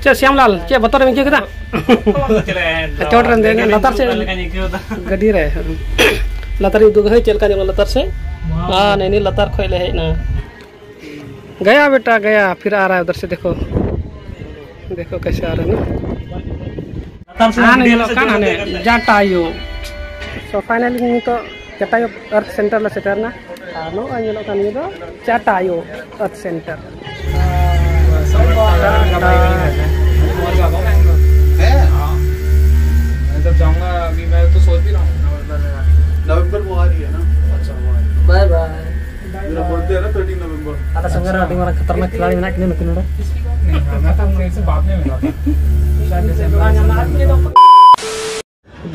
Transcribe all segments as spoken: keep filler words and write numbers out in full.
ᱪᱮᱫ ᱥᱭᱟᱢᱞᱟᱞ, ᱪᱮᱫ ᱵᱚᱛᱚᱨᱮᱢ ᱟᱹᱭᱠᱟᱹᱣ ᱠᱮᱫᱟ? ᱪᱚᱴ ᱨᱮᱢ ᱫᱮᱡ ᱮᱱᱟ, ᱞᱟᱛᱟᱨ ᱥᱮᱫ ᱜᱟᱹᱰᱤ ᱨᱮ᱾ ᱞᱟᱛᱟᱨ ᱤᱧ ᱩᱫᱩᱜ ᱦᱳᱭ, ᱪᱮᱫ ᱞᱮᱠᱟ ᱧᱮᱞᱚᱜᱼᱟ ᱞᱟᱛᱟᱨ ᱥᱮᱫ? ᱟᱨ ᱱᱮᱜᱼᱮ ᱱᱤᱭᱟᱹ ᱞᱟᱛᱟᱨ ᱠᱷᱚᱡ ᱞᱮ ᱦᱮᱡ ᱮᱱᱟ᱾ गया बेटा गया, फिर आ रहा है उधर से, देखो, देखो कैसे आ रहा है ना। ᱦᱟᱱᱮ ᱧᱮᱞᱚᱜ ᱠᱟᱱ ᱦᱟᱱᱮ ᱡᱟᱴᱟᱭᱳ᱾ So finally ᱱᱤᱛᱚᱜ ᱡᱟᱴᱟᱭᱳ ᱟᱨᱛᱷ ᱥᱮᱱᱴᱟᱨ ᱞᱮ ᱥᱮᱴᱮᱨ ᱮᱱᱟ᱾ ᱟᱨ ᱱᱚᱜᱼᱚᱭ ᱧᱮᱞᱚᱜ ᱠᱟᱱ ᱱᱤᱭᱟᱹ ᱫᱚ ᱡᱟᱴᱟᱭᱳ ᱟᱨᱛᱷ ᱥᱮᱱᱴᱟᱨ᱾ मैं जब जाऊंगा अभी, मैं तो सोच भी रहा हूँ नवंबर में। नवंबर वो आ रही है ना? अच्छा, वो आ रही है। Bye bye. मेरा बर्थडे है ना, थर्टीन नवंबर। ᱟᱞᱮ ᱥᱚᱸᱜᱮ ᱨᱮ ᱟᱹᱰᱤ ᱢᱟᱨᱟᱝ ᱠᱷᱟᱛᱟᱨᱱᱟᱠ ᱠᱷᱤᱞᱟᱲᱤ ᱢᱮᱱᱟᱜ ᱠᱤᱱᱟ ᱱᱩᱠᱤᱱ ᱱᱚᱰᱮ᱾ नहीं, मैं तो उनसे बाद में मिला था।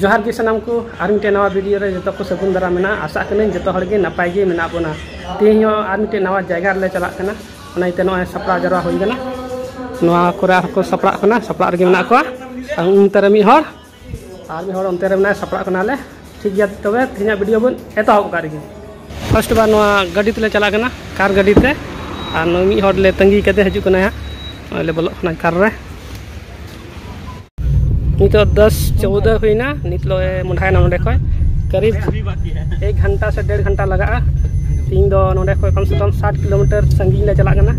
ᱡᱚᱦᱟᱨ ᱜᱮ ᱥᱟᱱᱟᱢ ᱠᱚ, ᱟᱨ ᱢᱤᱫᱴᱮᱱ ᱱᱟᱣᱟ ᱵᱷᱤᱰᱤᱭᱳ ᱨᱮ ᱡᱚᱛᱚ ᱠᱚ ᱥᱟᱹᱜᱩᱱ ᱫᱟᱨᱟᱢ ᱢᱮᱱᱟᱜᱼᱟ᱾ ᱟᱥᱟᱜ ᱠᱟᱹᱱᱟᱹᱧ ᱡᱚᱛᱚ ᱦᱚᱲ ᱜᱮ ᱱᱟᱯᱟᱭ ᱜᱮ ᱢᱮᱱᱟᱜ ᱵᱚᱱᱟ᱾ ᱛᱮᱦᱮᱧ ᱦᱚᱸ ᱟᱨ ᱢᱤᱫᱴᱮᱱ ᱱᱟᱣᱟ ᱡᱟᱭᱜᱟ ᱨᱮᱞᱮ ᱪᱟᱞᱟᱜ ᱠᱟᱱᱟ, ᱚᱱᱟ ᱤᱭᱟᱹᱛᱮ ᱱᱚᱜᱼᱚᱭ ᱥᱟᱯᱲᱟᱣ ᱡᱟᱣᱨᱟ ᱦᱩᱭ ᱠᱟᱱᱟ᱾ ᱱᱚᱣᱟ ᱠᱚᱨᱮ ᱟᱨᱦᱚᱸ ᱠᱚ ᱥᱟᱯᱲᱟᱜ ᱠᱟᱱᱟ, ᱥᱟᱯᱲᱟᱜ ᱨᱮᱜᱮ ᱢᱮᱱᱟᱜ ᱠᱚᱣᱟ᱾ ᱟᱨ ᱚᱱᱛᱮ ᱨᱮ ᱢᱤᱫ ᱦᱚᱲ, ᱟᱨ ᱢᱤᱫ ᱦᱚᱲ ᱚᱱᱛᱮ ᱨᱮ ᱢᱮᱱᱟᱭᱟ, ᱥᱟᱯᱲᱟᱜ ᱠᱟᱱᱟᱞᱮ᱾ ᱴᱷᱤᱠ ᱜᱮᱭᱟ, ᱛᱚᱵᱮ ᱛᱮᱦᱮᱧᱟᱜ ᱵᱷᱤᱰᱤᱭᱳ ᱵᱚᱱ ᱮᱛᱚᱦᱚᱵ ᱠᱟᱜ ᱨᱮᱜᱮ᱾ ᱯᱷᱟᱥᱴ ᱵᱟᱨ ᱱᱚᱣᱟ ᱜᱟᱹᱰᱤ ᱛᱮᱞᱮ ᱪᱟᱞᱟᱜ ᱠᱟᱱᱟ, ᱠᱟᱨ ᱜᱟᱹᱰᱤ ᱛᱮ᱾ ᱟᱨ ᱱᱩᱭ ᱢᱤᱫ ᱦᱚᱲ ᱞᱮ ᱛᱟᱺᱜᱤ ᱠᱟᱫᱮ, ᱦᱤᱡᱩᱜ ᱠᱟᱱᱟᱭ ᱦᱟᱸᱜ᱾ ᱱᱚᱜᱼᱚᱭ ᱞᱮ ᱵᱚᱞᱚᱜ ᱠᱟᱱᱟ ᱠᱟᱨ ᱨᱮ᱾ ᱱᱤᱛᱚᱜ ᱫᱚᱥ ᱪᱳᱣᱫᱟᱹ ᱦᱩᱭᱱᱟ, ᱱᱤᱛ ᱞᱮ ᱢᱚᱸᱰᱷᱟᱭᱮᱱᱟ ᱱᱚᱸᱰᱮ ᱠᱷᱚᱡ᱾ ᱠᱟᱨᱤᱵ ᱮᱠ ᱜᱷᱟᱱᱴᱟ ᱥᱮ ᱰᱮᱲ ᱜᱷᱟᱱᱴᱟ ᱞᱟᱜᱟᱜᱼᱟ᱾ ᱛᱤᱦᱤᱧ ᱫᱚ ᱱᱚᱸᱰᱮ ᱠᱷᱚᱡ ᱠᱚᱢ ᱥᱮ ᱠᱚᱢ ᱥᱟᱴ ᱠᱤᱞᱳᱢᱤᱴᱟᱨ ᱥᱟᱺᱜᱤᱧ ᱞᱮ ᱪᱟᱞᱟᱜ ᱠᱟᱱᱟ᱾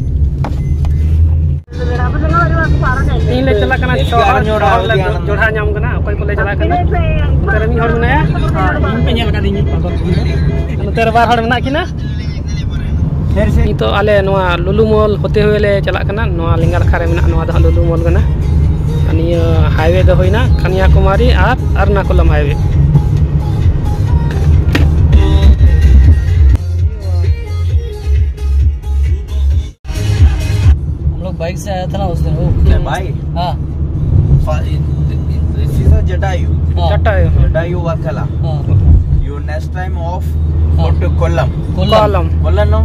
ᱛᱤᱦᱤᱧ ᱞᱮ ᱪᱟᱞᱟᱜ ᱠᱟᱱᱟ ᱪᱷᱚ ᱦᱚᱲ, ᱪᱷᱚ ᱦᱚᱲ ᱞᱮ ᱡᱚᱲᱦᱟ ᱧᱟᱢ ᱠᱟᱱᱟ᱾ ᱚᱠᱚᱭ ᱠᱚᱞᱮ ᱪᱟᱞᱟᱜ ᱠᱟᱱᱟ? ᱱᱚᱛᱮ ᱨᱮ ᱢᱤᱫ ᱦᱚᱲ ᱢᱮᱱᱟᱭᱟ, ᱤᱧ ᱯᱮ ᱧᱮᱞ ᱠᱟᱫᱤᱧ᱾ ᱱᱚᱛᱮ ᱨᱮ ᱵᱟᱨ ᱦᱚᱲ ᱢᱮᱱᱟᱜ ᱠᱤᱱᱟ᱾ ᱱᱤᱛᱚᱜ ᱟᱞᱮ ᱱᱚᱣᱟ ᱞᱩᱞᱩ ᱢᱚᱞ ᱦᱚᱛᱮ ᱦᱩᱭᱮ ᱞᱮ ᱪᱟᱞᱟᱜ ᱠᱟᱱᱟ᱾ ᱱᱚᱣᱟ ᱞᱮᱸᱜᱟ ᱱᱟᱠᱷᱟ ᱨᱮ ᱢᱮᱱᱟᱜ ᱱᱚᱣᱟ ᱫᱚ ᱦᱟᱸᱜ ᱞᱩᱞᱩ ᱢᱚᱞ ᱠᱟᱱᱟ᱾ ᱟᱨ ᱱᱤᱭᱟᱹ ᱦᱟᱭᱣᱮ ᱫᱚ ᱦᱩᱭᱱᱟ ᱠᱟᱱᱭᱟᱠᱩᱢᱟᱨᱤ ᱟᱨ ᱟᱨᱱᱟᱠᱩᱞᱟᱢ ᱦᱟᱭᱣᱮ᱾ हम लोग बाइक से आया था ना उस दिन, वो क्या बाइक? हाँ। सीधा जटायू। हाँ। जटायू। जटायू वर्कला। हाँ। You next time off, हाँ। Go to Kollam. Kollam. Kollam. Kollam no?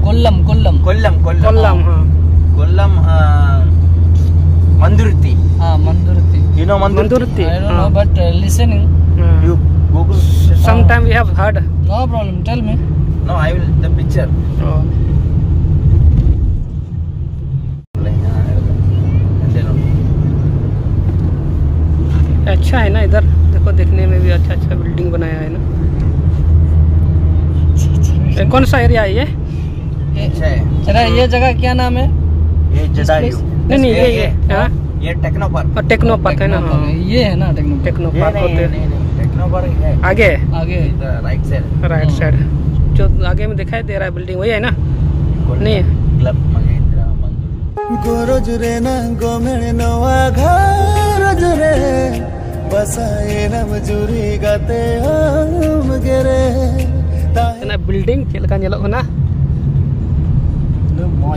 Kollam, Kollam. Kollam, Kollam. Kollam, हाँ। कोल्लम, हाँ। मंदुर्ती। हाँ, मंदुर्ती। You know मंदुर्ती? मंदुर्ती, I don't know, हाँ। But, uh, listening. हाँ। You Google. Sometime we have heard. No problem, tell me. No, I will, the picture. Oh. हाँ, हाँ, हाँ। अच्छा है ना इधर, देखो, देखने में भी अच्छा अच्छा बिल्डिंग बनाया है ना। ये कौन सा एरिया है ये? अच्छा है। जरा, ये जगह क्या नाम है? ये जटायु। नहीं नहीं, ये ये हाँ, ये टेक्नो पार्क। और टेक्नो पार्क है ना। हाँ, ये है ना टेक्नो पार्क? टेक्नो ये पार्क नहीं, होते ये हैं नहीं, नहीं, टेक्नो पार्क है। आगे। आगे। Right side. राइट साइड, जो आगे में दिखाई दे रहा है बिल्डिंग, वही है ना? नहीं। क्लब महिंद्रा मंदिर। ᱜᱚᱨᱚᱡᱽ ᱨᱮᱱᱟᱝ ᱜᱚᱢᱮᱲ ᱱᱚᱣᱟ ᱜᱷᱟᱨᱚᱸᱡᱽ ᱨᱮ ᱵᱟᱥᱟᱭᱮᱱᱟᱢ ᱡᱩᱨᱤ ᱜᱟᱛᱮ ᱟᱢ ᱜᱮᱨᱮ ᱛᱟᱦᱮᱸ ᱚᱱᱟ ᱵᱤᱞᱰᱤᱝ ᱪᱮᱫ ᱞᱮᱠᱟ ᱧᱮᱞᱚᱜ ᱠᱟᱱᱟ?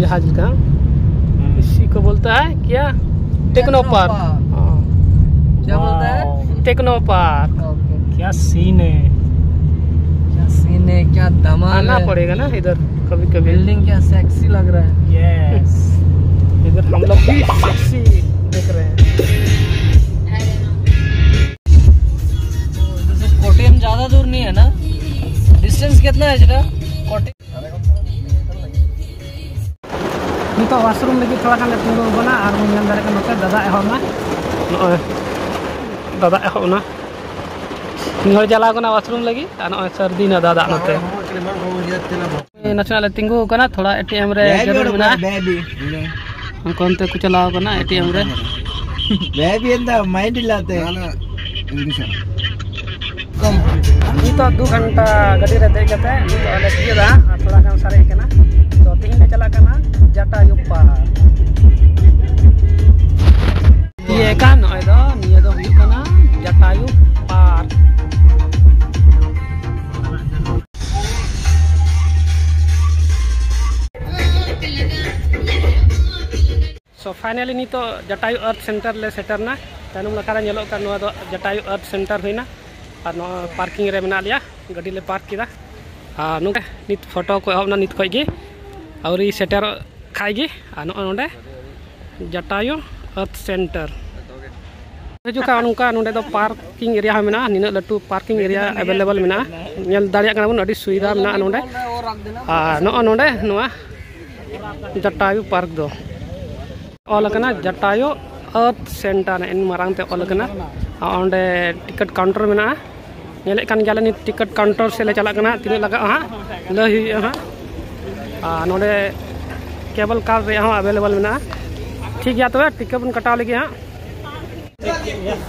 ᱡᱟᱦᱟᱡᱽ ᱞᱮᱠᱟ᱾ इसी को बोलता है क्या? Techno park. हाँ। क्या बोलता है? Techno park. ओके। क्या सीन है। क्या सीन है, क्या धमाल आना है। पड़ेगा ना इधर कभी कभी। बिल्डिंग क्या सेक्सी लग रहा है। यस, इधर हम लोग भी सेक्सी दिख रहे हैं। जैसे कोटेम ज्यादा दूर नहीं है ना? डिस्टेंस कितना है जरा? कोटेम। ᱱᱤᱛᱚᱜ ᱣᱟᱥᱨᱩᱢ ᱞᱟᱹᱜᱤᱫ ᱛᱷᱚᱲᱟ ᱜᱟᱱ ᱞᱮ ᱛᱤᱸᱜᱩ ᱟᱠᱟᱱᱟ ᱟᱨ ᱵᱚᱱ ᱧᱮᱞ ᱫᱟᱲᱮᱭᱟᱜ ᱠᱟᱱᱟ ᱱᱚᱛᱮ ᱫᱟᱫᱟ ᱮᱦᱚᱵ ᱮᱱᱟ᱾ ᱱᱚᱜᱼᱚᱭ ᱫᱟᱫᱟ ᱮᱦᱚᱵ ᱮᱱᱟ᱾ ᱢᱤᱫ ᱦᱚᱲ ᱪᱟᱞᱟᱣ ᱠᱟᱱᱟ ᱣᱟᱥᱨᱩᱢ ᱞᱟᱹᱜᱤᱫ ᱟᱨ ᱱᱚᱜᱼᱚᱭ ᱥᱟᱹᱨᱫᱤ ᱮᱱᱟ ᱫᱟᱫᱟ ᱱᱚᱛᱮ᱾ ᱱᱟᱥᱮᱱᱟᱜ ᱞᱮ ᱛᱤᱸᱜᱩ ᱟᱠᱟᱱᱟ, ᱛᱷᱚᱲᱟ ᱮᱴᱤᱮᱢ ᱨᱮ ᱡᱟᱹᱨᱩᱲ ᱢᱮᱱᱟᱜᱼᱟ᱾ ᱩᱱᱠᱩ ᱚᱱᱛᱮ ᱠᱚ ᱪᱟᱞᱟᱣ ᱠᱟᱱᱟ ᱮᱴᱤᱮᱢ ᱨᱮ᱾ ಬೇಬಿ ಅಂತ ಮೈಂಡ್ ಇಲ್ಲತ್ತೆ. ᱱᱤᱛᱚᱜ ᱫᱩ ᱜᱷᱚᱱᱴᱟ ᱜᱟᱹᱰᱤ ᱨᱮ ᱫᱮᱡ ᱠᱟᱛᱮ ᱱᱤᱛᱚᱜ ᱞᱮ ᱛᱤᱭᱳᱜᱟ ᱟᱨ ᱛᱷᱚᱲᱟ ᱜᱟᱱ ᱥᱟᱨᱮᱡ ᱠᱟᱱᱟ᱾ ᱛᱚ ᱛᱤᱦᱤᱧ ᱞᱮ ᱪᱟᱞᱟᱜ ᱠᱟᱱᱟ ᱡᱟᱴᱟᱭᱩ ᱯᱟᱨᱠ᱾ ᱤᱭᱟᱹ ᱠᱟᱱ ᱱᱚᱜᱼᱚᱭ ᱫᱚ, ᱱᱤᱭᱟᱹ ᱫᱚ ᱦᱩᱭᱩᱜ ᱠᱟᱱᱟ ᱡᱟᱴᱟᱭᱩ ᱯᱟᱨᱠ᱾ So finally ᱱᱤᱛᱚᱜ ᱡᱟᱴᱟᱭᱩ ᱟᱨᱛᱷ ᱥᱮᱱᱴᱟᱨ ᱞᱮ ᱥᱮᱴᱮᱨ ᱮᱱᱟ᱾ ᱛᱟᱭᱱᱚᱢ ᱱᱟᱠᱷᱟ ᱨᱮ ᱧᱮᱞᱚᱜ ᱠᱟᱱ ᱱᱚᱣᱟ ᱫᱚ ᱡᱟᱴᱟᱭᱩ ᱟᱨᱛᱷ ᱥᱮᱱᱴᱟᱨ ᱦᱩᱭᱱᱟ᱾ ᱟᱨ ᱱᱚᱣᱟ ᱯᱟᱨᱠᱤᱝ ᱨᱮ ᱢᱮᱱᱟᱜ ᱞᱮᱭᱟ, ᱜᱟᱹᱰᱤ ᱞᱮ ᱯᱟᱨᱠ ᱠᱮᱫᱟ᱾ ᱟᱨ ᱱᱚᱰᱮ ᱱᱤᱛ ᱯᱷᱳᱴᱳ ᱠᱚ ᱮᱦᱚᱵ ᱮᱱᱟ, ᱱᱤᱛ ᱠᱷᱚᱡ ᱜᱮ ᱟᱹᱣᱨᱤ ᱥᱮᱴᱮᱨᱚᱜ ᱠᱷᱟᱡ ᱜᱮ᱾ ᱟᱨ ᱱᱚᱜᱼᱚᱭ ᱱᱚᱰᱮ ᱡᱟᱴᱟᱭᱩ ᱟᱨᱛᱷ ᱥᱮᱱᱴᱟᱨ ᱦᱤᱡᱩᱜ ᱠᱷᱟᱱ ᱱᱚᱝᱠᱟ ᱱᱚᱰᱮ ᱫᱚ ᱯᱟᱨᱠᱤᱝ ᱮᱨᱤᱭᱟ ᱦᱚᱸ ᱢᱮᱱᱟᱜᱼᱟ, ᱱᱤᱱᱟᱹᱜ ᱞᱟᱹᱴᱩ ᱯᱟᱨᱠᱤᱝ ᱮᱨᱤᱭᱟ ᱮᱵᱮᱞᱮᱵᱮᱞ ᱢᱮᱱᱟᱜᱼᱟ᱾ ᱧᱮᱞ ᱫᱟᱲᱮᱭᱟᱜ ᱠᱟᱱᱟ ᱵᱚᱱ ᱟᱹᱰᱤ ᱥᱩᱵᱤᱫᱷᱟ ᱢᱮᱱᱟᱜᱼᱟ ᱱᱚᱰᱮ᱾ ᱟᱨ ᱱᱚᱜᱼᱚᱭ ᱱᱚᱰᱮ ᱱᱚᱣᱟ ᱡᱟᱴᱟᱭᱩ ᱯᱟᱨᱠ ᱫᱚ ᱚᱞ ᱟᱠᱟᱱᱟ ᱡᱟᱴᱟᱭᱩ ᱟᱨᱛᱷ ᱥᱮᱱᱴᱟᱨ, ᱮᱱ ᱢᱟᱨᱟᱝ ᱛᱮ ᱚᱞ ᱟᱠᱟᱱᱟ᱾ ᱚᱸᱰᱮ ᱴᱤᱠᱤᱴ ᱠᱟᱣᱩᱱᱴᱟᱨ ᱢᱮᱱᱟᱜᱼᱟ᱾ ᱧᱮᱞᱮᱫ ᱠᱟᱱ ᱜᱮᱭᱟᱞᱮ, ᱱᱤᱛ ᱴᱤᱠᱤᱴ ᱠᱟᱣᱩᱱᱴᱟᱨ ᱥᱮᱫ ᱞᱮ ᱪᱟᱞᱟᱜ ᱠᱟᱱᱟ᱾ ᱛᱤᱱᱟᱹᱜ ᱞᱟᱜᱟᱜᱼᱟ ᱦᱟᱸᱜ, ᱞᱟᱹᱭ ᱦᱩᱭᱩᱜᱼᱟ ᱦᱟᱸᱜ᱾ ᱟᱨ ᱱᱚᱰᱮ ᱠᱮᱵᱚᱞ ᱠᱟᱨ ᱨᱮᱭᱟᱜ ᱦᱚᱸ ᱮᱵᱮᱞᱮᱵᱮᱞ ᱢᱮᱱᱟᱜᱼᱟ᱾ ᱴᱷᱤᱠ ᱜᱮᱭᱟ, ᱛᱚᱵᱮ ᱴᱤᱠᱤᱴ ᱵᱚᱱ ᱠᱟᱴᱟᱣ ᱞᱮᱜᱮ ᱦᱟᱸᱜ᱾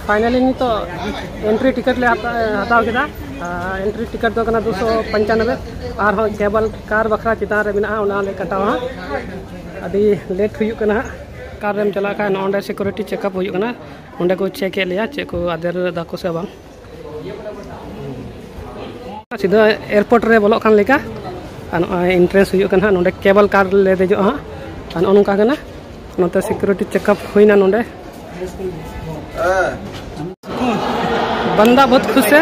ᱯᱷᱟᱭᱱᱟᱞᱤ ᱱᱤᱛᱚᱜ ᱮᱱᱴᱨᱤ ᱴᱤᱠᱤᱴ ᱞᱮ ᱦᱟᱛᱟ-, ᱦᱟᱛᱟᱣ ᱠᱮᱫᱟ᱾ ᱟᱨ ᱮᱱᱴᱨᱤ ᱴᱤᱠᱤᱴ ᱫᱚ ᱠᱟᱱᱟ ᱫᱩᱥᱚ ᱯᱚᱧᱪᱟᱱᱚᱵᱵᱳᱭ᱾ ᱟᱨᱦᱚᱸ ᱠᱮᱵᱚᱞ ᱠᱟᱨ ᱵᱟᱠᱷᱨᱟ ᱪᱮᱛᱟᱱ ᱨᱮ ᱢᱮᱱᱟᱜᱼᱟ, ᱚᱱᱟ ᱞᱮ ᱠᱟᱴᱟᱣᱟ ᱦᱟᱸᱜ᱾ ᱟᱹᱰᱤ ᱞᱮᱴ ᱦᱩᱭᱩᱜ ᱠᱟᱱᱟ ᱦᱟᱸᱜ᱾ ᱠᱟᱨ ᱨᱮᱢ ᱪᱟᱞᱟᱜ ᱠᱷᱟᱱ ᱱᱚᱰᱮ ᱥᱤᱠᱩᱨᱤᱴᱤ ᱪᱮᱠᱟᱯ ᱦᱩᱭᱩᱜ ᱠᱟᱱᱟ᱾ ᱱᱚᱰᱮ ᱠᱚ ᱪᱮᱠ ᱮᱫ ᱞᱮᱭᱟ ᱪᱮᱫ ᱠᱚ ᱟᱫᱮᱨ ᱫᱟᱠᱚ ᱥᱮ ᱵᱟᱝ᱾ ᱥᱤᱫᱷᱟᱹ ᱮᱭᱟᱨᱯᱳᱨᱴ ᱨᱮ ᱵᱚᱞᱚᱜ ᱠᱟᱱ ᱞᱮᱠᱟ᱾ ᱟᱨ ᱱᱚᱜᱼᱚᱭ ᱮᱱᱴᱨᱮᱱᱥ ᱦᱩᱭᱩᱜ ᱠᱟᱱᱟ ᱦᱟᱸᱜ᱾ ᱱᱚᱰᱮ ᱠᱮᱵᱚᱞ ᱠᱟᱨ ᱞᱮ ᱫᱮᱡᱚᱜᱼᱟ ᱦᱟᱸᱜ᱾ ᱟᱨ ᱱᱚᱜᱼᱚ ᱱᱚᱝᱠᱟ ᱠᱟᱱᱟ᱾ ᱱᱚᱛᱮ ᱥᱤᱠᱩᱨᱤᱴᱤ ᱪᱮᱠᱟᱯ ᱦᱩᱭᱱᱟ ᱱᱚᱰᱮ᱾ ᱵᱟᱱᱫᱟ ᱵᱚᱦᱩᱛ ᱠᱷᱩᱥ ᱦᱮ᱾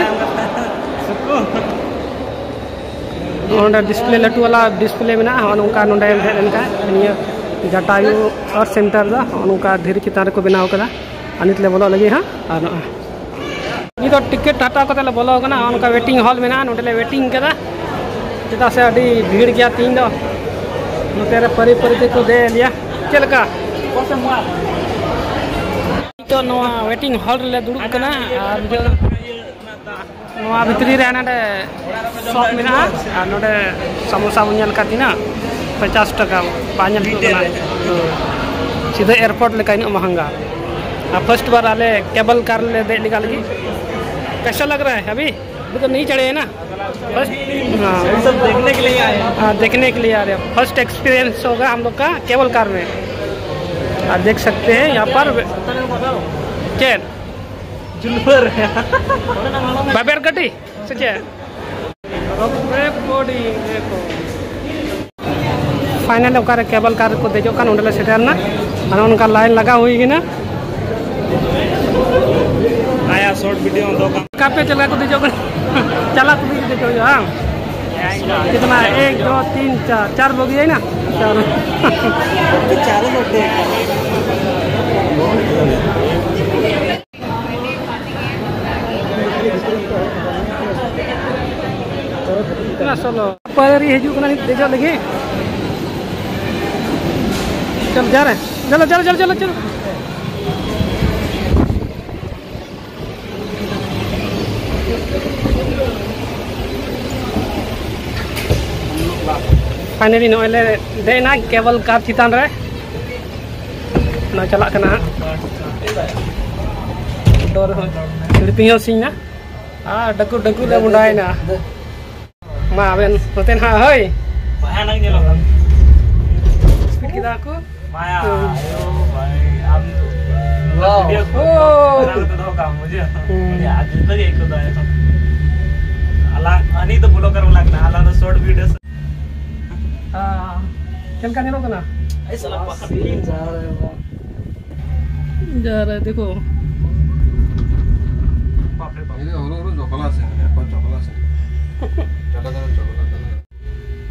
ᱱᱚᱰᱮ ᱰᱤᱥᱯᱞᱮ, ᱞᱟᱹᱴᱩ ᱵᱟᱞᱟ ᱰᱤᱥᱯᱞᱮ ᱢᱮᱱᱟᱜᱼᱟ᱾ ᱱᱚᱜᱼᱚ ᱱᱚᱝᱠᱟ ᱱᱚᱰᱮ ᱦᱮᱡ ᱞᱮᱱᱠᱷᱟᱱ ᱱᱤᱭᱟᱹ ᱡᱟᱴᱟᱭᱩ ᱟᱨᱴ ᱥᱮᱱᱴᱟᱨ ᱫᱚ ᱱᱚᱜᱼᱚ ᱱᱚᱝᱠᱟ ᱫᱷᱤᱨᱤ ᱪᱮᱛᱟᱱ ᱨᱮᱠᱚ ᱵᱮᱱᱟᱣ ᱠᱟᱫᱟ᱾ ᱟᱨ ᱱᱤᱛ ᱞᱮ ᱵᱚᱞᱚᱜ ᱞᱟᱹᱜᱤᱫ ᱦᱟᱸᱜ᱾ ᱟᱨ ᱱᱚᱜᱼᱚᱭ ᱱᱤᱛ ᱫᱚ ᱴᱤᱠᱤᱴ ᱦᱟᱛᱟᱣ ᱠᱟᱛᱮ ᱞᱮ ᱵᱚᱞᱚ ᱟᱠᱟᱱᱟ᱾ ᱚᱱᱠᱟ ᱣᱮᱴᱤᱝ ᱦᱚᱞ ᱢᱮᱱᱟᱜᱼᱟ, ᱱᱚᱰᱮ ᱞᱮ ᱣᱮᱴᱤᱝ ᱠᱟᱫᱟ, ᱪᱮᱫᱟᱜ ᱥᱮ ᱟᱹᱰᱤ ᱵᱷᱤᱲ ᱜᱮᱭᱟ ᱛᱤᱦᱤᱧ ᱫᱚ᱾ ᱱᱚᱛᱮ ᱨᱮ ᱯᱟᱹᱨᱤ ᱯᱟᱹᱨᱤ ᱛᱮᱠᱚ ᱫᱮᱡ ᱞᱮᱭᱟ᱾ ᱪᱮᱫ ᱞᱮᱠᱟ? ᱱᱤᱛᱚᱜ ᱱᱚᱣᱟ ᱣᱮᱴᱤᱝ ᱦᱚᱞ ᱨᱮᱞᱮ ᱫᱩᱲᱩᱵ ᱠᱟᱱᱟ᱾ ᱟᱨ ᱱᱤᱛᱚᱜ ᱱᱚᱣᱟ ᱵᱷᱤᱛᱨᱤ ᱨᱮ ᱱᱚᱰᱮ ᱥᱚᱯ ᱢᱮᱱᱟᱜᱼᱟ᱾ ᱟᱨ ᱱᱚᱰᱮ ᱥᱟᱢᱳᱥᱟ ᱵᱚᱱ ᱧᱮᱞ ᱠᱟᱜ ᱛᱤᱱᱟᱹᱜ? ᱯᱚᱪᱟᱥ ᱴᱟᱠᱟ᱾ ᱵᱟᱝ ᱧᱮᱞ ᱦᱩᱭᱩᱜ ᱠᱟᱱᱟ᱾ ᱥᱤᱫᱷᱟᱹ ᱮᱭᱟᱨᱯᱳᱨᱴ ᱞᱮᱠᱟ ᱤᱱᱟᱹᱜ ᱢᱚᱦᱚᱝᱜᱟ᱾ ᱟᱨ ᱯᱷᱟᱥᱴ ᱵᱟᱨ ᱟᱞᱮ ᱠᱮᱵᱚᱞ ᱠᱟᱨ ᱞᱮ ᱫᱮᱡ ᱞᱮᱜᱟ ᱞᱟᱹᱜᱤᱫ᱾ कैसा लग रहा है अभी? अभी तो नहीं चढ़े हैं ना। फर्स्ट, हाँ। सब देखने के लिए आए हैं। हाँ, देखने के लिए आ रहे हैं। फर्स्ट एक्सपीरियंस होगा हम लोग का केबल कार में। आप देख सकते हैं यहाँ पर। चेन। जुलवर। बाबेर गड्डी। से चेन। ᱯᱷᱟᱭᱱᱟᱞ ᱚᱠᱟᱨᱮ ᱠᱮᱵᱚᱞ ᱠᱟᱨ ᱨᱮᱠᱚ ᱫᱮᱡᱚᱜ ᱠᱟᱱ, ᱚᱸᱰᱮ ᱞᱮ ᱥᱮᱴᱮᱨ ᱮᱱᱟ᱾ ᱟᱨ ᱚᱱᱠᱟ ᱞᱟᱭᱤᱱ ᱞᱟᱜᱟᱣ ᱦᱩᱭ ᱠᱟᱱᱟ᱾ ᱟᱭᱟ ᱥᱚᱨᱴ ᱵᱷᱤᱰᱤᱭᱳ ᱫᱚ ᱠᱟᱯᱮ ᱪᱟᱞᱟᱣ ᱠᱚ ᱫᱮᱡᱚᱜ ᱠᱟᱱᱟ᱾ ᱪᱟᱞᱟᱣ ᱠᱚ ᱫᱮᱡᱚᱜ ᱦᱩᱭᱩᱜᱼᱟ, ᱵᱟᱝ? ᱠᱤᱛᱱᱟ? ᱮᱠ, ᱫᱩ, ᱛᱤᱱ, ᱪᱟᱨ, ᱪᱟᱨ ᱵᱚᱜᱤ ᱦᱩᱭᱱᱟ᱾ ᱪᱟᱨ᱾ ᱪᱟᱨ ᱫᱚ ᱫᱮᱡ᱾ ᱯᱟᱹᱣᱨᱤ ᱦᱤᱡᱩᱜ ᱠᱟᱱᱟ ᱱᱤᱛ ᱫᱮᱡᱚᱜ ᱞᱟᱹᱜᱤᱫ᱾ ᱪᱚᱞ ᱡᱟ ᱨᱮ, ᱪᱚᱞᱚ, ᱪᱚᱞᱚ, ᱪᱚᱞᱚ, ᱪᱚᱞᱚ, ᱪᱚᱞᱚ᱾ ᱯᱷᱟᱭᱱᱟᱞᱤ ᱱᱚᱜᱼᱚᱭ ᱞᱮ ᱫᱮᱡ ᱮᱱᱟ ᱠᱮᱵᱚᱞ ᱠᱟᱨ ᱪᱮᱛᱟᱱ ᱨᱮ᱾ ᱱᱚᱣᱟ ᱪᱟᱞᱟᱜ ᱠᱟᱱᱟ ᱦᱟᱸᱜ᱾ ᱰᱚᱨ ᱦᱚᱸ ᱠᱷᱤᱲᱠᱤ ᱦᱚᱸ ᱥᱤᱧ ᱮᱱᱟ᱾ ᱟᱨ ᱰᱟᱹᱠᱩ ᱰᱟᱹᱠᱩ ᱞᱮ ᱢᱚᱸᱰᱟᱭᱮᱱᱟ᱾ ᱢᱟ ᱟᱵᱮᱱ ᱱᱚᱛᱮ ᱱᱟᱦᱟᱜ, ᱦᱳᱭ᱾ ᱵᱷᱟᱭᱟᱱᱚᱠ ᱧᱮᱞᱚᱜ ᱠᱟᱱᱟ᱾ ᱥᱯᱤᱰ ᱠᱮᱫᱟ ᱠᱚ᱾ ᱢᱟᱭᱟ, ᱦᱩᱸ᱾ ᱟᱭᱳ ᱵᱷᱟᱭ, ᱟᱢ ᱱᱚᱣᱟ ᱵᱷᱤᱰᱤᱭᱳ ᱠᱚ ᱳ᱾ ᱵᱮᱱᱟᱣ ᱠᱟᱛᱮ ᱫᱚᱦᱚ ᱠᱟᱜ ᱟᱢ, ᱵᱩᱡᱷᱟᱹᱣ? ᱦᱩᱸ᱾ ᱟᱹᱰᱤ ᱡᱩᱫᱟᱹ ᱜᱮ ᱟᱹᱭᱠᱟᱹᱣ ᱫᱟ ᱮᱠᱷᱚᱱ᱾ ᱟᱞᱟᱝ, ᱟᱹᱱᱤᱡ ᱫᱚ ᱵᱞᱚᱜᱟᱨ ᱵᱟᱞᱟ ᱠᱟᱱᱟ, ᱟᱞᱟᱝ ᱫᱚ ᱥᱚᱨᱴ ᱵᱷᱤᱰᱤᱭᱳ ᱥᱮ ᱦᱮᱸ᱾ ᱪᱮᱫ ᱞᱮᱠᱟ ᱧᱮᱞᱚᱜ ᱠᱟᱱᱟ? ᱟᱭ ᱥᱟᱞᱟ ᱯᱟᱠᱟ ᱥᱤᱱ ᱡᱟ ᱨᱮ ᱵᱟ᱾ ᱡᱟ ᱨᱮ ᱫᱮᱠᱷᱳ᱾ ᱵᱟᱯ ᱨᱮ ᱵᱟᱯ᱾ ᱤᱱᱟᱹ ᱦᱩᱲᱩ ᱦᱩᱲᱩ ᱡᱚᱠᱞᱟ ᱥᱮ, ᱮᱠᱷᱚᱱ ᱡᱚᱠᱞᱟ ᱥᱮ᱾ ᱪᱚᱴᱟ ᱫᱚ ᱡᱚᱠᱞᱟ ᱠᱟᱱᱟ᱾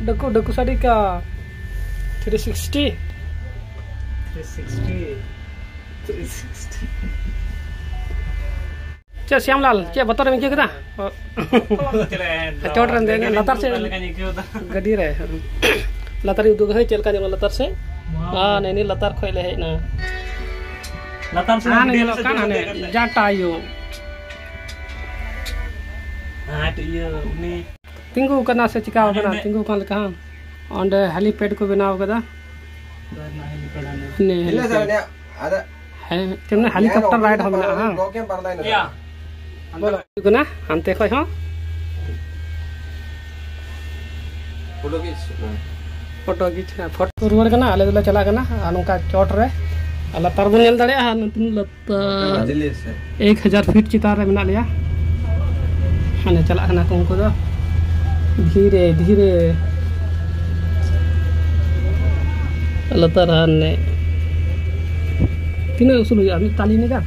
ᱰᱟᱹᱠᱩ, ᱰᱟᱹᱠᱩ ᱥᱟᱰᱮ ᱠᱟ three sixty. Three sixty. Three sixty. ᱪᱮᱫ ᱥᱭᱟᱢᱞᱟᱞ, ᱪᱮᱫ ᱵᱚᱛᱚᱨᱮᱢ ᱟᱹᱭᱠᱟᱹᱣ ᱠᱮᱫᱟ? ᱵᱚᱛᱚᱨ ᱫᱚ ᱪᱮᱫ ᱞᱮᱠᱟ, ᱪᱚᱴ ᱨᱮᱢ ᱫᱮᱡ ᱮᱱᱟ, ᱜᱟᱹᱰᱤ ᱞᱟᱛᱟᱨ ᱥᱮᱫ ᱞᱮᱠᱟᱧ ᱟᱹᱭᱠᱟᱹᱣ ᱮᱫᱟ᱾ ᱜᱟᱹᱰᱤ ᱨᱮ᱾ ᱞᱟᱛᱟᱨ ᱤᱧ ᱩᱫᱩᱜᱟ, ᱦᱳᱭ, ᱪᱮᱫ ᱞᱮᱠᱟ ᱧᱮᱞᱚᱜᱼᱟ ᱞᱟᱛᱟᱨ ᱥᱮᱫ? ᱦᱮᱸ, ᱱᱮᱜᱼᱮ ᱱᱤᱭᱟᱹ ᱞᱟᱛᱟᱨ ᱠᱷᱚᱡ ᱞᱮ ᱦᱮᱡ ᱮᱱᱟ᱾ ᱞᱟᱛᱟᱨ ᱥᱮᱫ ᱟᱨ ᱵᱷᱤᱰᱤᱭᱳ ᱧᱮᱞᱚᱜ ᱞᱮ ᱠᱟᱱ ᱥᱮᱫ ᱦᱟᱱᱮ ᱫᱮᱡ ᱠᱟᱛᱮ᱾ ᱡᱟᱴᱟ ᱟᱭᱳ᱾ ᱟᱨ ᱤᱭᱟᱹ ᱩᱱᱤ ᱛᱤᱸᱜᱩ ᱠᱟᱱᱟ ᱥᱮ ᱪᱤᱠᱟᱣ ᱠᱟᱱᱟ? ᱦᱟᱱᱮ ᱛᱤᱸᱜᱩ ᱠᱟᱱ ᱞᱮᱠᱟ, ᱦᱟᱸ᱾ ᱚᱸᱰᱮ helipad ᱠᱚ ᱵᱮᱱᱟᱣ ᱠᱟᱫᱟ᱾ ᱚᱠᱟ ᱨᱮᱱᱟᱜ helipad ᱦᱟᱱᱮ? ᱦᱟᱱᱮ helipad᱾ ᱦᱮᱸ, ᱛᱮᱢᱱᱤ helicopter ride ᱦᱚᱸ ᱢᱮᱱᱟᱜᱼᱟ, ᱦᱟᱸ᱾ ᱵᱚᱞᱚ ᱦᱩᱭᱩᱜ ᱠᱟᱱᱟ ᱦᱟᱱᱛᱮ ᱠᱷᱚᱡ ᱦᱚᱸ᱾ ᱯᱷᱳᱴᱳ ᱜᱤᱪ᱾ ᱯᱷᱳᱴᱳ ᱜᱤᱪ, ᱦᱮᱸ, ᱯᱷᱳᱴᱳ ᱨᱩᱣᱟᱹᱲ ᱠᱟᱱᱟ᱾ ᱟᱞᱮ ᱫᱚᱞᱮ ᱪᱟᱞᱟᱜ ᱠᱟᱱᱟ ᱟᱨ ᱱᱚᱝᱠᱟ ᱪᱚᱴ ᱨᱮ ᱟᱨ ᱞᱟᱛᱟᱨ ᱵᱚᱱ ᱧᱮᱞ ᱫᱟᱲᱮᱭᱟᱜᱼᱟ, ᱦᱟᱸ, ᱱᱚᱛᱮ ᱛᱚ, ᱢᱟᱡᱽᱞᱤᱥ ᱨᱮ᱾ ᱮᱠ ᱦᱟᱡᱟᱨ ᱯᱷᱤᱴ ᱪᱮᱛᱟᱱ ᱨᱮ ᱢᱮᱱᱟᱜ ᱞᱮᱭᱟ᱾ ᱦᱟᱱᱮ ᱪᱟᱞᱟᱜ ᱠᱟᱱᱟ ᱠᱚ ᱩᱱᱠᱩ ᱫᱚ᱾ ᱫᱷᱤᱨᱮ ᱫᱷᱤᱨᱮ᱾ ᱞᱟᱛᱟᱨ ᱦᱟᱱᱮ᱾ ᱛᱤᱱᱟᱹᱜ ᱩᱥᱩᱞ ᱦᱩᱭᱩᱜᱼᱟ? ᱢᱤᱫ ᱛᱟᱞᱤ ᱞᱮᱠᱟ?